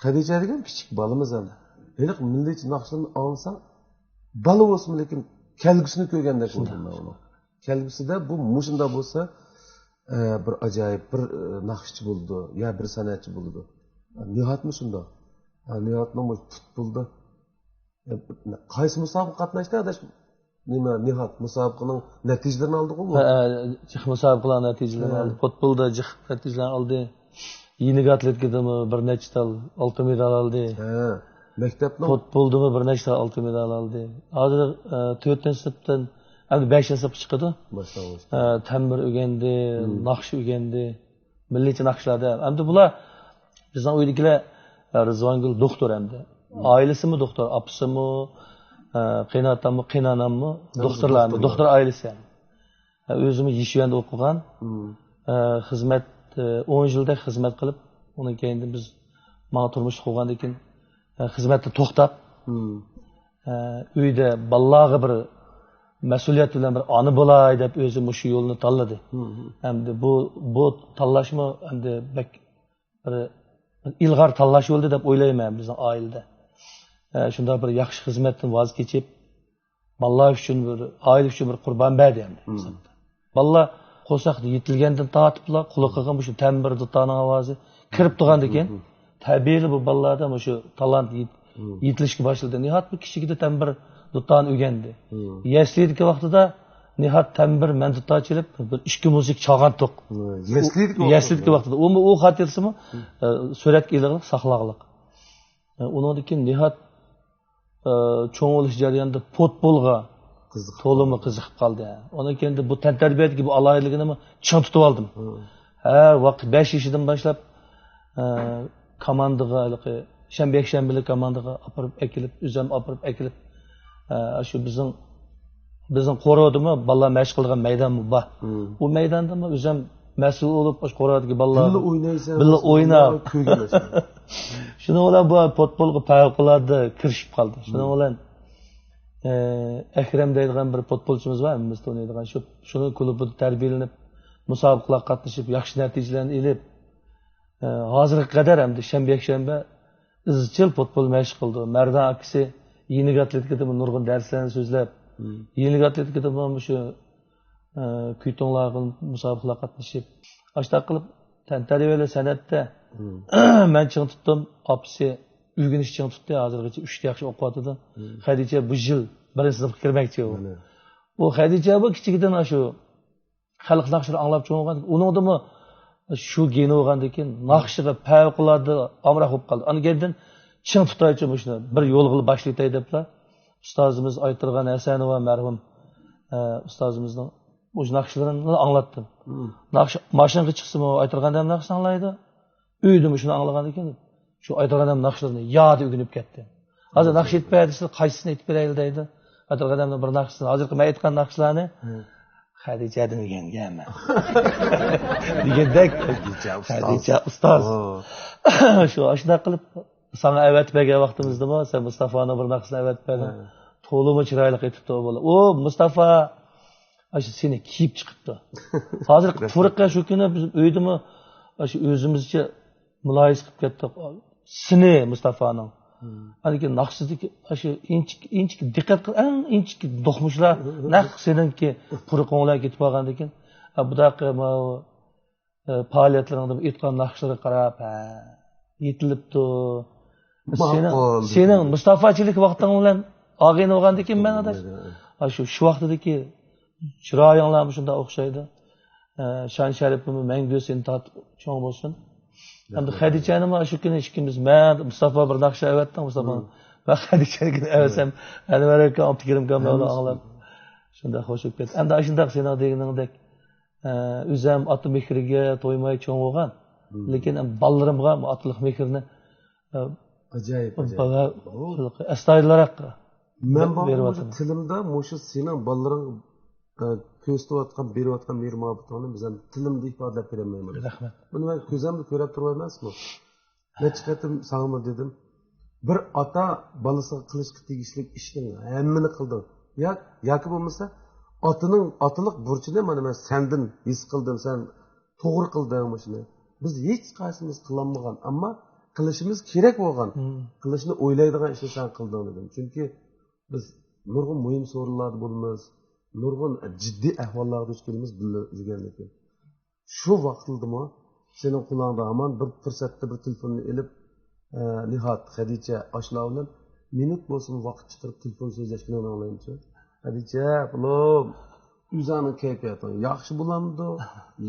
خەدىچە دېگەن كىچىك بالىمىز ھەم. ھېلىقى مىللىيچە ناخشىلىرىنى ئاڭلىساڭ، بالا بولسىمۇ، لېكىن كەلگۈسىنى كۆرگەندەك بولىدۇ مانا ئۇنىڭ. كەلگۈسىدە بۇ مۇشۇنداق بولسا، ئە، بىر ئاجايىپ بىر، ئە، ناخشىچى بولىدۇ يا بىر سەنئەتچى بولىدۇ. نىھادمۇ شۇنداق. ھە، نىھادنىڭ مۇشۇ پۇتبولدا، ئە، قايسى مۇسابىقىگە قاتناشتى، ئاداش؟ نېمە، نىھاد مۇسابىقىنىڭ نەتىجىلىرىنى ئالدىغۇ بۇ؟ ھە، جىق مۇسابىقىلار نەتىجىلىرىنى ھە. ئالدى. پۇتبولدا جىق نەتىجىلەرنى ئالدى. يېنىك ئاتلېتىكىدىمۇ بىر نەچچە تال ئالتۇن مېدال ئالدى. ھە، مەكتەپنىڭ پۇتبولدىمۇ بىر نەچچە تال ئالتۇن مېدال ئالدى. ھازىر، ئە، تۆتىنچى سىنىپتىن، ئەمدى بەشىنچى سىنىپقا چىقىدۇ. باشلانغۇچ. ئە، تەمبۇر ئۆگەندى، مم. ناخشا ئۆگەندى. مىللىيچە ناخشىلاردا. ئەمدى بۇلار بىزنىڭ ئۆيدىكىلەر، ئە، رىزۋانگۈل دوختۇر ئەمدى. مم. ئائىلىسىمۇ دوختۇر، ئاپىسىمۇ، ئە، قېيىنئاتاممۇ، قېيىنئاناممۇ ھەممىسى دوختۇرلار ئەمدى، دوختۇرلار. دوختۇر ئائىلىسى ئەمدى. ئۆزىمۇ يىشىۋەندە ئوقۇغان. مم. ئە، خىزمەت، ئە، ئون يىلدەك خىزمەت قىلىپ، ئۇنىڭ كەينىدىن بىز ماڭا تۇرمۇشلۇق بولغاندىن كېيىن، ئە، خىزمەتتىن توختاپ، مم. ئە، ئۆيدە بالىلارغا بىر مەسئۇلىيەت بىلەن بىر ئانا بولاي دەپ ئۆزى مۇشۇ يولنى تاللىدى. مم. ئەمدى بۇ، بۇ تاللاشمۇ ئەمدى بەك بىر ئىلغار تاللاش بولدى دەپ ئويلايمەن بىزنىڭ ئائىلىدە. ئە، شۇنداق بىر ياخشى خىزمەتتىن ۋاز كېچىپ، بالىلار ئۈچۈن بىر، ئائىلە ئۈچۈن بىر قۇربان بەردى ئەمدى. مم. بالىلار قورساقتا يېتىلگەندىن تارتىپلا قۇلىقىغا مۇشۇ تەمبۇر، دۇتارنىڭ ئاۋازى كىرىپ تۇرغاندىكىن، مم. تەبىئىيلا بۇ بالىلاردا مۇشۇ تالانت يېت-، مم. يېتىلىشكە باشلىدى. نىھادمۇ كىچىكىدە تەمبۇر، دۇتارنى ئۆگەندى. مم. يەسلىدىكى ۋاقتىدا نىھاد تەمبۇر، مەن دۇتار چېلىپ، بىر ئىككى مۇزىكا چالغانتۇق. مم. يەسلىدىكى ۋاقتىدا. يەسلىدىكى ۋاقتىدا. ئۇمۇ ئۇ خاتىرىسىمۇ، مم. ئە، سۈرەتكە ئېلىغلىق، ساقلاغلىق. ئە، ئۇنىڭدىن كېيىن نىھاد ئى، چوڭ بولۇش جەريانىدا پۇتبولغا قىزىقىپ تولىمۇ قالدى. قىزىقىپ قالدى. ئۇنىڭ كېيىن بۇ تەنتەربىيەدىكى بۇ ئالاھىدىلىكىنىمۇ چىڭ تۇتۇۋالدىم. مم. ھەر ۋاقىت بەش يېشىدىن باشلاپ، ئى، كوماندىغا، ھېلىقى شەنبە، يەكشەنبىلىك كوماندىغا ئاپىرىپ ئەكېلىپ، ئۆزۈم ئاپىرىپ ئەكېلىپ، ئى، شۇ بىزنىڭ، بىزنىڭ قورۇدىمۇ بالىلار مەشىق قىلىدىغان مەيدانمۇ بار. مم. ئۇ مەيداندىمۇ ئۆزۈم مەسئۇل بولۇپ، ئاشۇ قورادىكى بالىلار بىللە ئوينايسەن، بىللە ئويناپ. كۆرگەن. شۇنىڭ بىلەن بۇ پۇتبولغا پەۋقۇلئاددە كىرىشىپ قالدى. شۇنىڭ مم. بىلەن، ئە، ئەكرەم دەيدىغان بىر پۇتبولچىمىز بار، ھەممىمىز تونۇيدىغان. شۇ، شۇنىڭ كۇلۇبىدا تەربىيەلىنىپ، مۇسابىقىلەرگە قاتنىشىپ، ياخشى نەتىجىلەرنى ئېلىپ، ئە، ھازىرغا قەدەر ئەمدى شەنبە، يەكشەنبە ئىزچىل پۇتبول مەشىق قىلىدۇ. مەردان ئاكىسى يېنىك ئاتلېتىكىدىمۇ نۇرغۇن دەرسلەرنى سۆزلەپ، مم. يېنىك ئاتلېتىكىدىمۇ مۇشۇ، ئە، كۈيتۇڭلارغا مۇسابىقىلەرگە قاتنىشىپ، ئاشۇنداق قىلىپ تەنتەربىيەلىك سەنئەتتە مم. مەن چىڭ تۇتتۇم، ئاپىسى ئۆگىنىش چىڭ تۇتتى، ھازىرغىچە ئۈچتە ياخشى ئوقۇۋاتىدۇ. مم. خەدىچە بۇ يىل بىرىنچى سىنىپقا كىرمەكچى ئۇ. مانا. ئۇ خەدىچە بۇ كىچىكىدىن ئاشۇ خەلق ناخشىلىرى ئاڭلاپ چوڭ بولغان. ئۇنىڭدىمۇ شۇ گېنى بولغاندىن كېيىن ناخشىغا پەۋقۇلئاددە ئامراق بولۇپ قالدى. ئاندىن كېيىن چىڭ تۇتايچۇ مۇشۇنى، بىر يولغا باشلىتاي دەپلا ئۇستازىمىز ئايتۇرغان ھەسەنوۋا مەرھۇم، ئە، ئۇستازىمىزنىڭ مۇشۇ ناخشىلىرىنى ئاڭلاتتىم. مم. ناخشا، ماشىنىغا چىقسىمۇ ئايتۇرغان ھەدەم ناخشىسىنى ئاڭلايدۇ. ئۆيدىمۇ شۇنى ئاڭلىغاندىن كېيىن شۇ ئايتۇرغان ھەدەم ناخشىلىرىنى يادا ئۆگىنىپ كەتتى. ھازىر ناخشا ئېيتىپ بەر دېسە، قايسىسىنى ئېيتىپ بېرەيلى دەيدۇ. ئايتۇرغان ھەدەمنىڭ بىر ناخشىسىنى، ھازىرقى مەن ئېيتقان ناخشىلارنى مم. خەدىچەدىن ئۆگەنگەنمەن. دېگەندەك. خەدىچە ئۇستاز. خەدىچە ئۇستاز. ئوو. شۇ ئاشۇنداق قىلىپ ساڭا ئەۋەتىپ بەرگەن ۋاقتىمىزدىمۇ، سەن مۇستافانىڭ بىر ناخشىسىنى ئەۋەتىپ بەردىڭ. ھە. تولىمۇ چىرايلىق ئېيتىپتۇ ئۇ بالا. ئۇ مۇستافا، ئاشۇ سېنى كىيىپ چىقىپتۇ. ھازىرقى پۇرىقى شۇ كۈنى بىز ئۆيدىمۇ ئاشۇ ئۆزىمىزچە مۇلاھىزە قىلىپ كەتتۇق. سېنى مۇستافانىڭ ئاندىن كېيىن ناخشىسىدىكى ئاشۇ ئىنچىكە، ئىنچىكە دىققەت قىل، ئەڭ ئىنچىكە دوقمۇشلار نەق سېنىڭكى پۇرىقىڭ بىلەن كېتىپ قالغاندىن كېيىن، ئە، بۇنداق، ماۋۇ، ئە، پائالىيەتلىرىڭدە ئېيتقان ناخشىلىرىغا قاراپ، ھە، يېتىلىپتۇ. سېنىڭ، ماقۇل. سېنىڭ مۇستاپاچىلىك ۋاقتىڭ بىلەن ئالغىن بولغاندىن كېيىن مەن، ئاداش، ئاشۇ، شۇ ۋاقتىدىكى چىرايىڭلارمۇ شۇنداق ئوخشايدۇ. ئە، شان شەرىپىمۇ مەڭگۈ سېنى تارتىپ چوڭ بولسۇن. ھەمدە خەدىچەنىمۇ شۇ كۈنى ئىككىمىز، مەن، مۇستاپا بىر ناخشا ئەۋەتتىڭ، مۇستاپا. مەن خەدىچەنىكىنى ئەۋەتسەم، ئەنۋەر ئاكا، ئابدۇكېرىم ئاكام بىلەن ئاڭلاپ، شۇنداق خوش بولۇپ كەتتى. ئەمدى ئاشۇنداق سېنىڭ دېگىنىڭدەك، ئە، ئۆزەم ئاتا مېھرىگە تويماي چوڭ بولغان. لېكىن ئەمدى بالىلىرىمغا بۇ ئاتىلىق مېھرىنى، ئە، ئاجايىپ، ئاجايىپ. بالا ئەستايىدىلراق مەن بولغان بولسا بېرىۋاتىمەن. تىلىمدا مۇشۇ سېنىڭ بالىلىرىڭ، ئە، كۆرسىتىۋاتقان، بېرىۋاتقان مېھىر-مۇھەببىتىڭنى بىز ھەم تىلىمدا ئىپادىلەپ بېرەلمەيمىز. رەھمەت. بۇنى مەن كۆزۈمدە كۆرۈپ تۇرۇۋاتىمەنمۇ؟ نەچچە قېتىم ساڭىمۇ دېدىم. بىر ئاتا بالىسىغا قىلىشقا تېگىشلىك ئىشنىڭ ھەممىنى قىلدىڭ. يا، ياكى بولمىسا ئاتىنىڭ ئاتىلىق بۇرچىنى مانا مەن سەندىن ھېس قىلدىم، سەن توغرا قىلدىڭ مۇشۇنى. بىز ھېچقايسىمىز قىلالمىغان، ئەمما قىلىشىمىز كېرەك بولغان، مم. قىلىشنى ئويلايدىغان ئىشنى سەن قىلدىڭ دېدىم. چۈنكى بىز نۇرغۇن مۇھىم سورۇنلاردا بولىمىز، نۇرغۇن جىددىي ئەھۋاللارغا دۇچ كېلىمىز بىللە يۈرگەندىن كېيىن. شۇ ۋاقىتلىدىمۇ سېنىڭ قولۇڭدا ھامان بىر پۇرسەتتە بىر تېلېفوننى ئېلىپ، ئە، نىھات، خەدىچە، ئاشۇلار بىلەن مىنۇت بولسىمۇ ۋاقىت چىقىرىپ تېلېفون سۆزلەشكىنىڭنى ئاڭلايمىز. خەدىچە، بالام، ئۆزۈڭنىڭ كەيپىياتىڭ ياخشى بولامدۇ،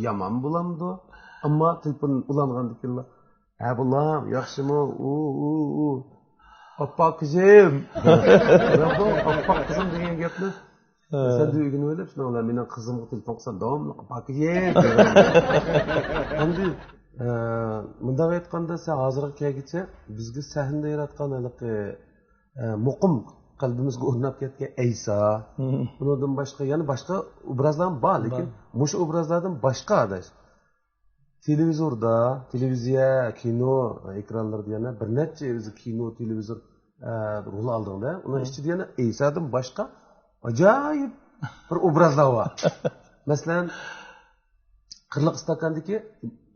يامان بولامدۇ؟ ئەمما تېلېفون ئۇلانغاندىن كېيىنلا، ھە، بالام، ياخشىمۇ؟ ئۇ، ئۇ، ئۇ. ئاپپاق قىزىم. ياق، بۇ ئاپپاق قىزىم دېگەن گەپنى سەن دە ئۆگىنىۋېلىپ، شۇنىڭ بىلەن مېنىڭ قىزىمغا تېلېفون قىلسام، داۋاملىق ئاپپاق قىزىم. ئەمدى، ئە، مۇنداق ئېيتقاندا، سەن ھازىرغا كەلگۈچە بىزگە سەھنىدە ياراتقان ھېلىقى، ئە، مۇقىم قەلبىمىزگە ئورناپ كەتكەن ئەيسا. مم. بۇنىڭدىن باشقا، يەنە باشقا ئوبرازلار بار، لېكىن بار. مۇشۇ ئوبرازلاردىن باشقا، ئاداش، تېلېۋىزوردا، تېلېۋىزىيە، كىنو ئېكرانلىرىدا يەنە بىر نەچچە ئۆزى كىنو، تېلېۋىزور، ئە، رول ئالدىڭدا، ئۇنىڭ مم. ئىچىدە يەنە ئەيسادىن باشقا ئاجايىپ بىر ئوبرازلار بار. مەسىلەن، قىرلىق ئىستاكاندىكى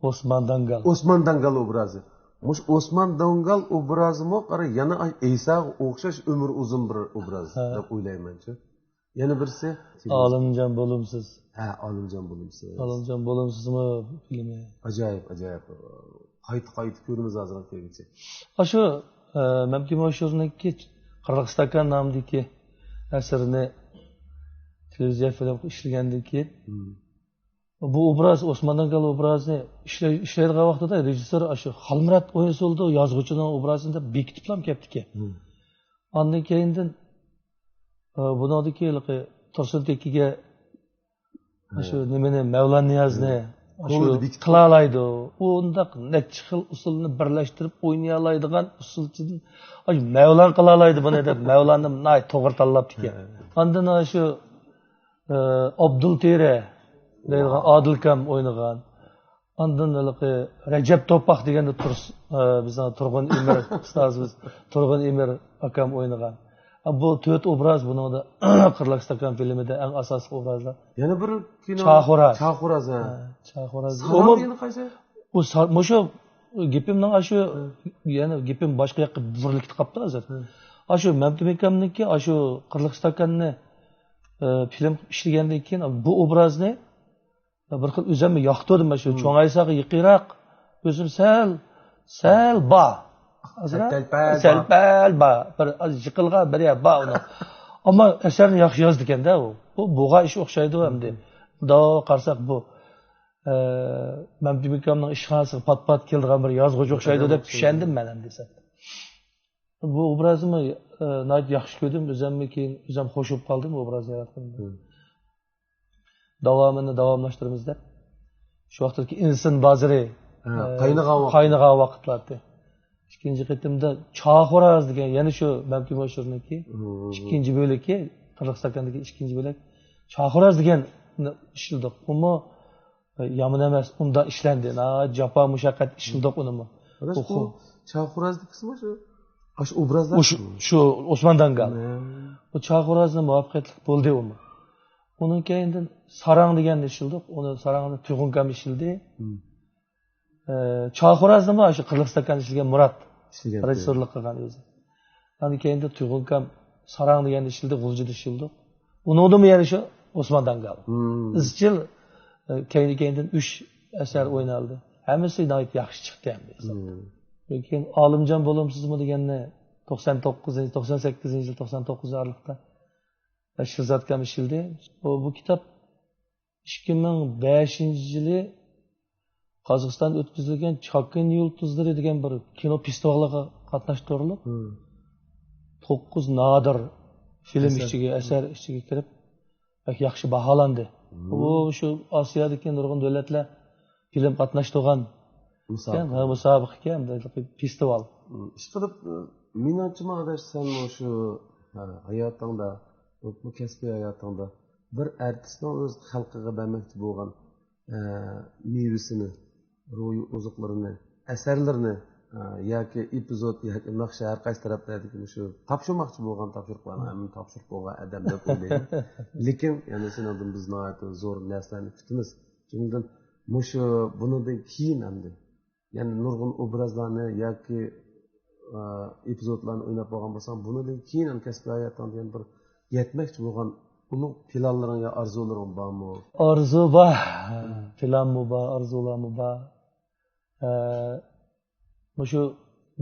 ئوسمان داڭگال. ئوسمان داڭگال ئوبرازى. مۇشۇ ئوسمان داڭگال ئوبرازىمۇ، قارا، يەنە ئەيساغا ئوخشاش ئۆمرى ئۇزۇن بىر ئوبراز ھە. دەپ ئويلايمەن شۇ. يەنە بىرسى ئالىمجان بولۇمسىز. ھە، ئالىمجان بولۇمسىز. ئالىمجان بولۇمسىزمۇ فىلىمى. ئاجايىپ، ئاجايىپ. قايتا، قايتا كۆرىمىز ھازىرغا كەلگۈچە. ئاشۇ، ئە، مەمتىمىن ھوشۇرنىڭكى قىرىق ئىستاكان نامىدىكى ئەسىرىنى تېلېۋىزىيە فىلىم ئىشلىگەندىن كېيىن، مم. بۇ ئوبراز، ئوسمان داڭگال ئوبرازىنى ئىشلەي-، ئىشلەيدىغان ۋاقتىدا رېژىسسور ئاشۇ خالمۇرات ئوينىسا بولىدۇ، يازغۇچىنىڭ ئوبرازىنى دەپ بېكىتىپلا كەپتىكەن. مم. ئاندىن كېيىندىن، ئە، بۇنىڭدىكى ھېلىقى تۇرسۇن تېكىگە ئاشۇ ھە. نېمىنى، مەۋلان نىيازنى ھە. ئاشۇ كۆڭلىدە بېكىتىپ قىلالايدۇ. ئۇنداق نەچچە خىل ئۇسۇلنى بىرلەشتۈرۈپ ئوينىيالايدىغان ئۇسسۇلچىدىن، ئاشۇ مەۋلان قىلالايدۇ بۇنى دەپ، مەۋلاننى ناھايىتى توغرا تاللاپتىكەن. ھە. ئاندىن ئاشۇ، ئە، ئابدۇل تېرە دەيدىغان ئادىل ئاكام ئوينىغان. ئاندىن ھېلىقى رەجەپ توپاق دېگەندە تۇرس-، ئە، بىزنىڭ تۇرغۇن ئىمىر ئۇستازىمىز تۇرغۇن ئىمىر ئاكام ئوينىغان. ئە، بۇ تۆت ئوبراز بۇنىڭدا قىرلىق ئىستاكان فىلىمىدا ئەڭ ئاساسلىق ئوبرازلار. يەنە بىر كىنو. چاخوراز. چاخوراز، ھە. ھە، چاخوراز. ساراڭ ئۇمۇ دېگىنى قايسى؟ ئۇ سا-، مۇشۇ گېپىمنىڭ ئاشۇ، ھە. يەنە گېپىم باشقا ياققا بۇرۇلۇپ كېتىپ قاپتۇ ھازىر. ھە. ئاشۇ مەمتىمىن ئاكامنىڭكى ئاشۇ قىرلىق ئىستاكاننى، ئە، فىلىم ئىشلىگەندىن كېيىن بۇ ئوبرازنى بىر خىل ئۆزۈممۇ ياقتۇردۇم مەن شۇ مم. چوڭ ئەيساغا يېقىنراق. ئۆزۈم سەل، سەل بار. ئازراق. سەل پەل بار. سەل پەل بار. بىر ئاز يىقىلغان بىر يەر بار ئۇنىڭ. ئەمما ئەسەرنى ياخشى يازىدىكەن-دە ئۇ. بۇ بولغان ئىش ئوخشايدۇ ئەمدى. مم. مۇنداق قارىساق بۇ، ئە، مەمتىمىن ئاكامنىڭ ئىشخانىسىغا پات-پات كېلىدىغان بىر يازغۇچى ئوخشايدۇ دەپ چۈشەندىم مەن ئەمدى. بۇ ئوبرازنى، ئە، ناھايىتى ياخشى كۆردۈم. ئۆزۈممۇ كېيىن، ئۆزۈم خوش بولۇپ قالدىم بۇ ئوبرازنى ياراتقىنىمدا. مم. داۋامىنى داۋاملاشتۇرىمىز دەپ. شۇ ۋاقىتتىكى ئىنسان بازىرى، ھە، ئە، قاينىغان ۋاقىت. قاينىغان ۋاقىتلار ئىدى. ئىككىنچى قېتىمدا چاخوراز دېگەن، يەنە شۇ مەمتىمىن ھوشۇرنىڭكى مم. ئىككىنچى بۆلىكى، قىرلىق ئىستاكاندىكى ئىككىنچى بۆلەك. چاخوراز دېگەننى ئىشلىدۇق. ئۇمۇ يامان ئەمەس، ئۇنداق ئىشلەندى. ناھايىتى جاپا مۇشەققەت ئىشلىدۇق ئۇنىمۇ. راست، ئۇ خو-، چاخورازنىڭكىسىمۇ شۇ؟ ئاشۇ ئوبرازلار؟ ئۇ شۇ، شۇ ئوسمان داڭگال. ھە. ئۇ چاخورازنى مۇۋەپپەقىيەتلىك بولدى ئۇمۇ. ئۇنىڭ كەينىدىن ساراڭ دېگەننى ئىشلىدۇق. ئۇنى ساراڭنى تۇيغۇن ئاكام ئىشلىدى. ھىم. ئە، چاخورازنىمۇ شۇ قىرلىق ئىستاكان ئىشلىگەن مۇرات. ئىشلىگەن. رېژىسسورلۇق قىلغان ئۆزى. ئاندىن كېيىن تۇيغۇن ئاكام ساراڭ دېگەننى ئىشلىدى، غۇلجىدا ئىشلىدۇق. ئۇنىڭدىمۇ يەنە شۇ ئوسمان داڭگال. ئىزچىل، ئە، كەينى-كەينىدىن ئۈچ ئەسەر ئوينالدى. ھەممىسى ناھايىتى ياخشى چىقتى ئەمدى. كېيىن ئالىمجان بولۇمسىزمۇ دېگەننى توقسان توققۇزىنچى، توقسان سەككىزىنچى يىل، توقسان توققۇز ئارىلىقتا شىرزات ئاكام ئىشلىدى. بۇ، بۇ كىتاب ئىككى مىڭ بەشىنچى يىلى قازاقىستاندا ئۆتكۈزۈلگەن چاكىن يۇلتۇزلىرى دېگەن بىر كىنو فېستىۋالىغا قاتناشتۇرۇلۇپ، توققۇز نادىر فىلىم ئىچىگە، ئەسەر ئىچىگە كىرىپ، بەك ياخشى باھالاندى. بۇ شۇ ئاسىيادىكى نۇرغۇن دۆلەتلەر فىلىم قاتناشتۇرغان مۇسابىقە. ھە، مۇسابىقە ئىكەن، بىر فېستىۋال. ئىشقىلىپ، مېنىڭچىمۇ ئاداش، سەن مۇشۇ، ھە، ھاياتىڭدا، بۇ كەسپىي ھاياتىڭدا بىر ئارتىسنىڭ ئۆز خەلقىگە بەرمەكچى بولغان، ئە، مېۋىسىنى، روھىي ئوزۇقلىرىنى، ئەسەرلىرىنى، ئە، ياكى ئېپىزود، ياكى ناخشا، ھەر قايسى تەرەپلەردىكى مۇشۇ تاپشۇرماقچى بولغان تاپشۇرۇقلارنى ھەممىنى تاپشۇرۇپ بولغان ئادەم دەپ ئويلايمەن. لېكىن يەنە سېنىڭدىن بىز ناھايىتى زور نەرسىلەرنى كۈتىمىز. جۈملىدىن مۇشۇ، بۇنىڭدىن كېيىن ئەمدى يەنە نۇرغۇن ئوبرازلارنى ياكى، ئە، ئېپىزودلارنى ئويناپ بولغان بولساڭ، بۇنىڭدىن كېيىن ھەم كەسپىي ھاياتىڭدا يەنە بىر يەتمەكچى بولغان ئۇلۇغ پىلانلىرىڭ يا ئارزۇلىرىڭ بارمۇ؟ ئارزۇ بار، پىلانمۇ بار، ئارزۇلارمۇ بار. ئە، مۇشۇ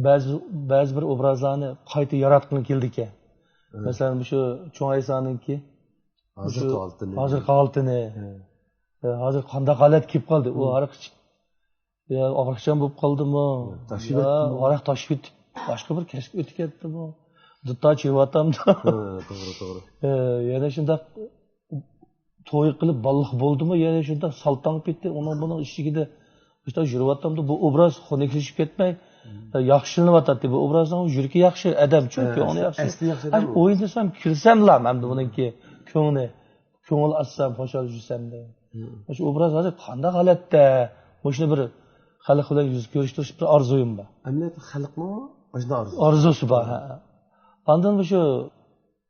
بەزى، بەزى بىر ئوبرازلارنى قايتا ياراتقۇم كېلىدىكەن. مەسىلەن، مۇشۇ چوڭ ئايسانىڭكى ھازىرقى ھالىتىنى. ھازىرقى ھالىتىنى. ئە، ھازىر قانداق ھالەتكە كېلىپ قالدى؟ ئۇ ھاراق ئىچىپ، يا ئاغرىقچان بولۇپ قالدىمۇ؟ تاشلىۋەتتىمۇ؟ يا ھاراق تاشلىۋېتىپ، باشقا بىر كەسىپكە ئۆتۈپ كەتتىمۇ؟ دۇتار چېۋىۋاتامدۇ؟ ھە، توغرا، توغرا. ئە، يەنە شۇنداق توي قىلىپ بالىلىق بولدىمۇ؟ يەنە شۇنداق سالتاڭ پېتى، ئۇنىڭ بۇنىڭ ئىچىگىدە مۇشۇنداق يۈرۈۋاتامدۇ؟ بۇ ئوبراز خۇنۈكلىشىپ كەتمەي، ياخشىلىنىۋاتاتتى. بۇ ئوبرازنىڭ يۈرىكى ياخشى، ئادەمچۇ، كۆڭلى ياخشى. ئەسلى ياخشى ئادەم ئۇ. ئوينىسام، كۈلسەملا ئەمدى بۇنىڭكى كۆڭلى. كۆڭۈل ئاچسام، خۇشال يۈرسەمدە. مۇشۇ ئوبراز ھازىر قانداق ھالەتتە؟ مۇشۇنى بىر خەلق بىلەن يۈز كۆرۈشتۈرۈش بىر ئارزۇيۇم بار. ئەمەلىيەتتە خەلقنىڭمۇ مۇشۇنداق ئارزۇسى؟ ئارزۇسى بار، ھە. ئاندىن مۇشۇ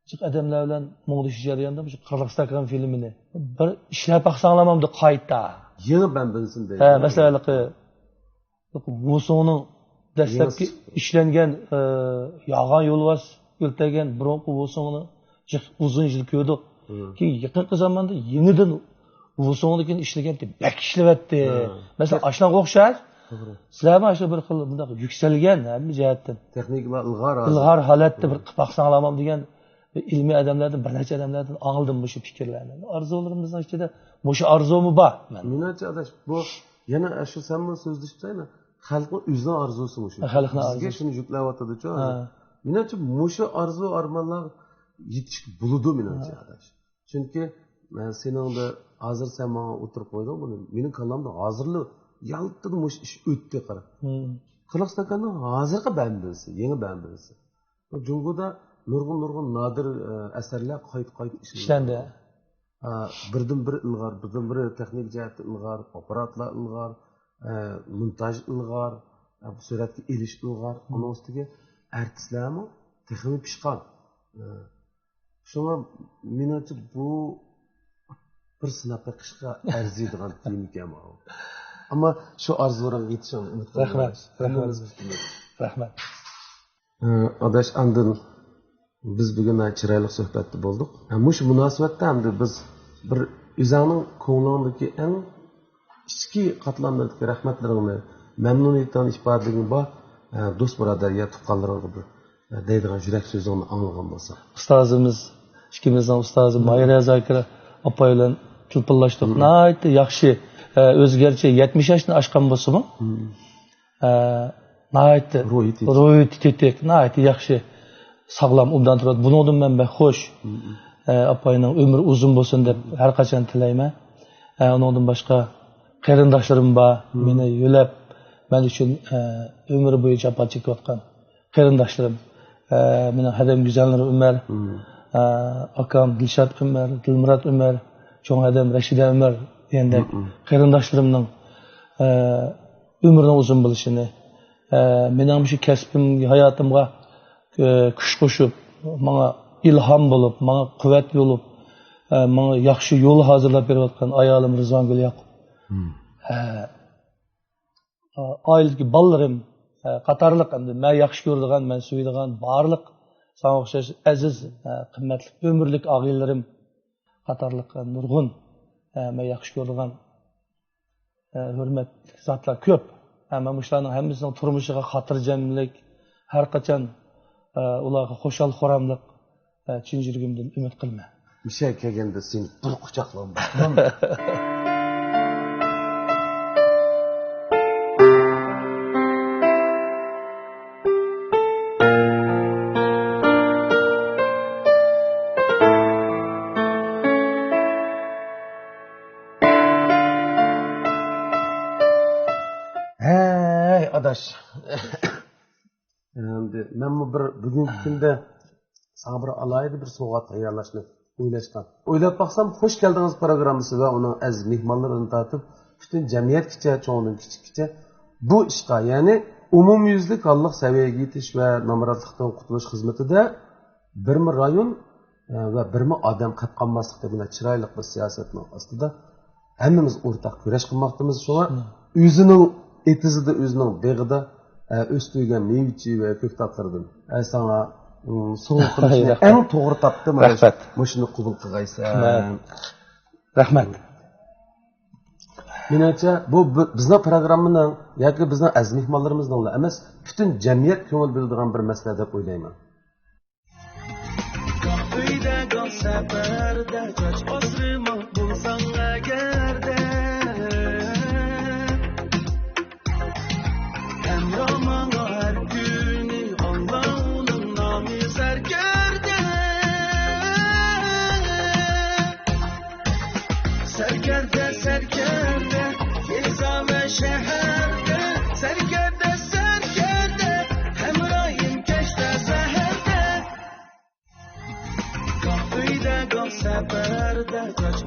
جىق ئادەملەر بىلەن مۇڭدىشىش جەريانىدا مۇشۇ قىرىق ستاكان فىلىمىنى بىر ئىشلەپ باقساڭلارمۇ قايتا. يېڭى بەندىسىنى دەيدۇ. ھە، مەسىلەن، ھېلىقى ۋۇسۇڭنىڭ دەسلەپكى ئىشلەنگەن، ئە، ياغان يولۋاس ئۆلتۈرگەن بۇرۇنقى ۋۇسۇڭنى جىق ئۇزۇن يىل كۆردۇق. كېيىن يېقىنقى زاماندا يېڭىدىن ۋۇسۇڭدىكىنى ئىشلىگەنتى، بەك ئىشلىۋەتتى. مەسىلەن، ئاشۇنىڭغا ئوخشاش. توغرا. سىلەرمۇ ئاشۇ بىر خىل بۇنداق يۈكسەلگەن ھەممە جەھەتتىن. تېخنىكىلار ئىلغار ھازىر. ئىلغار ھالەتتە بىر قىلىپ باقساڭلارمۇ دېگەن بىر ئىلمىي ئادەملەردىن، بىر نەچچە ئادەملەردىن ئاڭلىدىم مۇشۇ پىكىرلەرنى. ئارزۇلىرىمىزنىڭ ئىچىدە مۇشۇ ئارزۇمۇ بار. مېنىڭچە، ئاداش، بۇ يەنە شۇ سەنمۇ سۆزلىشىپ تۇرساڭ، خەلقنىڭ ئۆزىنىڭ ئارزۇسى مۇشۇ. خەلقنىڭ ئارزۇسى. بىزگە شۇنى يۈكلەۋاتىدۇ-چۇ. ھە. مېنىڭچە، مۇشۇ ئارزۇ ئارمانلار يېتىشكە بولىدۇ، مېنىڭچە، ئاداش. چۈنكى، مەن سېنىڭدە ھازىر سەن ماڭا ئوتتۇرىغا قويدۇڭ بۇنى. مېنىڭ كاللامدا ھازىرلا يالتىدا مۇشۇ ئىش ئۆتتى، قارا. قىرىق ستاكاننىڭ ھازىرقى بەندىسى، يېڭى بەندىسى. جۇڭگودا نۇرغۇن، نۇرغۇن نادىر، ئە، ئەسەرلەر قايتا، قايتا ئىشلىنىدۇ. ئىشلەندى. ئە، بىردىنبىر ئىلغار، بىردىنبىر تېخنىك جەھەتتە ئىلغار، ئاپپاراتلار ئىلغار، ئە، مونتاژ ئىلغار، ئە، سۈرەتكە ئېلىش ئىلغار. ئۇنىڭ ئۈستىگە ئارتىسلارمۇ تېخىمۇ پىشقان. ئە، شۇڭا مېنىڭچە بۇ بىر سىناپ بېقىشقا ئەرزىيدىغان تېمىكەن بۇ. ئەمما شۇ ئارزۇلىرىڭغا يېتىشىڭنى ئۈمىد قىلىمەن. رەھمەت. رەھمەت. ئاداش، ئاندىن بىز بۈگۈن ناھايىتى چىرايلىق سۆھبەتتە بولدۇق. مۇشۇ مۇناسىۋەتتە ئەمدى بىز بىر ئۆزۈڭنىڭ كۆڭلۈڭدىكى ئەڭ ئىچكى قاتلاملىرىدىكى رەھمەتلىرىڭنى، مەمنۇنىيىتىڭنى ئىپادىلىگىنىڭ بار، دوست بۇرادەر يا تۇغقانلىرىڭغا بىر دەيدىغان يۈرەك سۆزۈڭنى ئاڭلىغان بولساق. ئۇستازىمىز، ئىككىمىزنىڭ ئۇستازى ماھىرە زاكىر ئاپاي بىلەن تېلېفونلاشتۇق. ناھايىتى ياخشى، ئۆزى گەرچە يەتمىش ياشتىن ئاشقان بولسىمۇ، ئە، ناھايىتى روھىيىتى تېتىك. روھىيىتى تېتىك، ناھايىتى ياخشى، ساغلام، ئوبدان تۇرۇۋاتىدۇ. بۇنىڭدىن مەن بەك خۇش. ئە، ئاپاينىڭ ئۆمرى ئۇزۇن بولسۇن دەپ ھەر قاچان تىلەيمەن. ئە، ئۇنىڭدىن باشقا قېرىنداشلىرىم بار، مېنى يۆلەپ، مەن ئۈچۈن، ئە، ئۆمرى بويى جاپا چېكىۋاتقان قېرىنداشلىرىم، ئە، مېنىڭ ھەدەم گۈزەلنۇر ئۆمەر، ئە، ئاكام دىلشات ئۆمەر، دىلمۇرات ئۆمەر، چوڭ ھەدەم رەشىدە ئۆمەر دېگەندەك قېرىنداشلىرىمنىڭ، ئە، ئۆمرىنىڭ ئۇزۇن بولۇشىنى، ئە، مېنىڭ مۇشۇ كەسپىم، ھاياتىمغا، ئە، كۈچ قوشۇپ، ماڭا ئىلھام بولۇپ، ماڭا قۇۋۋەت بولۇپ، ئە، ماڭا ياخشى يول ھازىرلاپ بېرىۋاتقان ئايالىم رىزۋانگۈل ياقۇپ، ئە، ئائىلىدىكى بالىلىرىم، ئە، قاتارلىق ئەمدى مەن ياخشى كۆرىدىغان، مەن سۆيىدىغان بارلىق ساڭا ئوخشاش ئەزىز، ئە، قىممەتلىك ئۆمۈرلۈك ئاغىنىلىرىم قاتارلىق نۇرغۇن، ئە، مەن ياخشى كۆرىدىغان، ئە، ھۆرمەتلىك زاتلار كۆپ. ئە، مەن مۇشۇلارنىڭ ھەممىسىنىڭ تۇرمۇشىغا خاتىرجەملىك، ھەر قاچان، ئە، ئۇلارغا خۇشال-خۇراملىق، ئە، چىن يۈرىكىمدىن ئۈمىد قىلىمەن. مۇشۇ يەرگە كەلگەندە سېنى بىر قۇچاقلاپ. ھەي، ئاداش. ئەمدى مەنمۇ بىر بۈگۈنكى كۈندە ساڭا بىر ئالاھىدە بىر سوۋغا تەييارلاشنى ئويلاشقان. ئويلاپ باقسام، «خوش كەلدىڭىز» پروگراممىسى ۋە ئۇنىڭ ئەزىز مېھمانلىرىدىن تارتىپ پۈتۈن جەمئىيەتكىچە، چوڭدىن كىچىككىچە بۇ ئىشقا، يەنى ئومۇميۈزلۈك ھاللىق سەۋىيەگە يېتىش ۋە نامراتلىقتىن قۇتۇلۇش خىزمىتىدە بىرمۇ رايون، ئە، ۋە بىرمۇ ئادەم قەت قالماسلىق دېگەن چىرايلىق بىر سىياسەتنىڭ ئاستىدا ھەممىمىز ئورتاق كۈرەش قىلماقتىمىز. شۇڭا شۇنداق. ئۆزىنىڭ ئېتىزىدا، ئۆزىنىڭ بېغىدا، ئە، ئۆستۈرگەن مېۋىچى ۋە كۆكتاتلىرىدىن، ئە، ساڭا، ئم، سوۋغا قىلىشنى رەھمەت. ئەڭ توغرا تاپتىم. مانا رەھمەت. مۇشۇنى قوبۇل قىلغايسەن. رەھمەت. رەھمەت. مېنىڭچە، بۇ بىر، بىزنىڭ پروگراممىنىڭ ياكى بىزنىڭ ئەزىز مېھمانلىرىمىزنىڭلا ئەمەس، پۈتۈن جەمئىيەت كۆڭۈل بۆلىدىغان بىر مەسىلە دەپ ئويلايمەن. گاھ ئۆيدە، گاھ سەپەردە، چاچ ئاسرىما بولساڭ ئەگەردە. ھەمراھ ماڭا ھەر كۈنى، ئاللا ئۇنىڭ نامى سەركەردە. سەركەردە، سەركەردە، يېزا ۋە شەھەردە. سەركەردە، سەركەردە، ھەمراھىم كەچتە، سەھەردە. گاھ ئۆيدە، گاھ سەپەردە، چاچ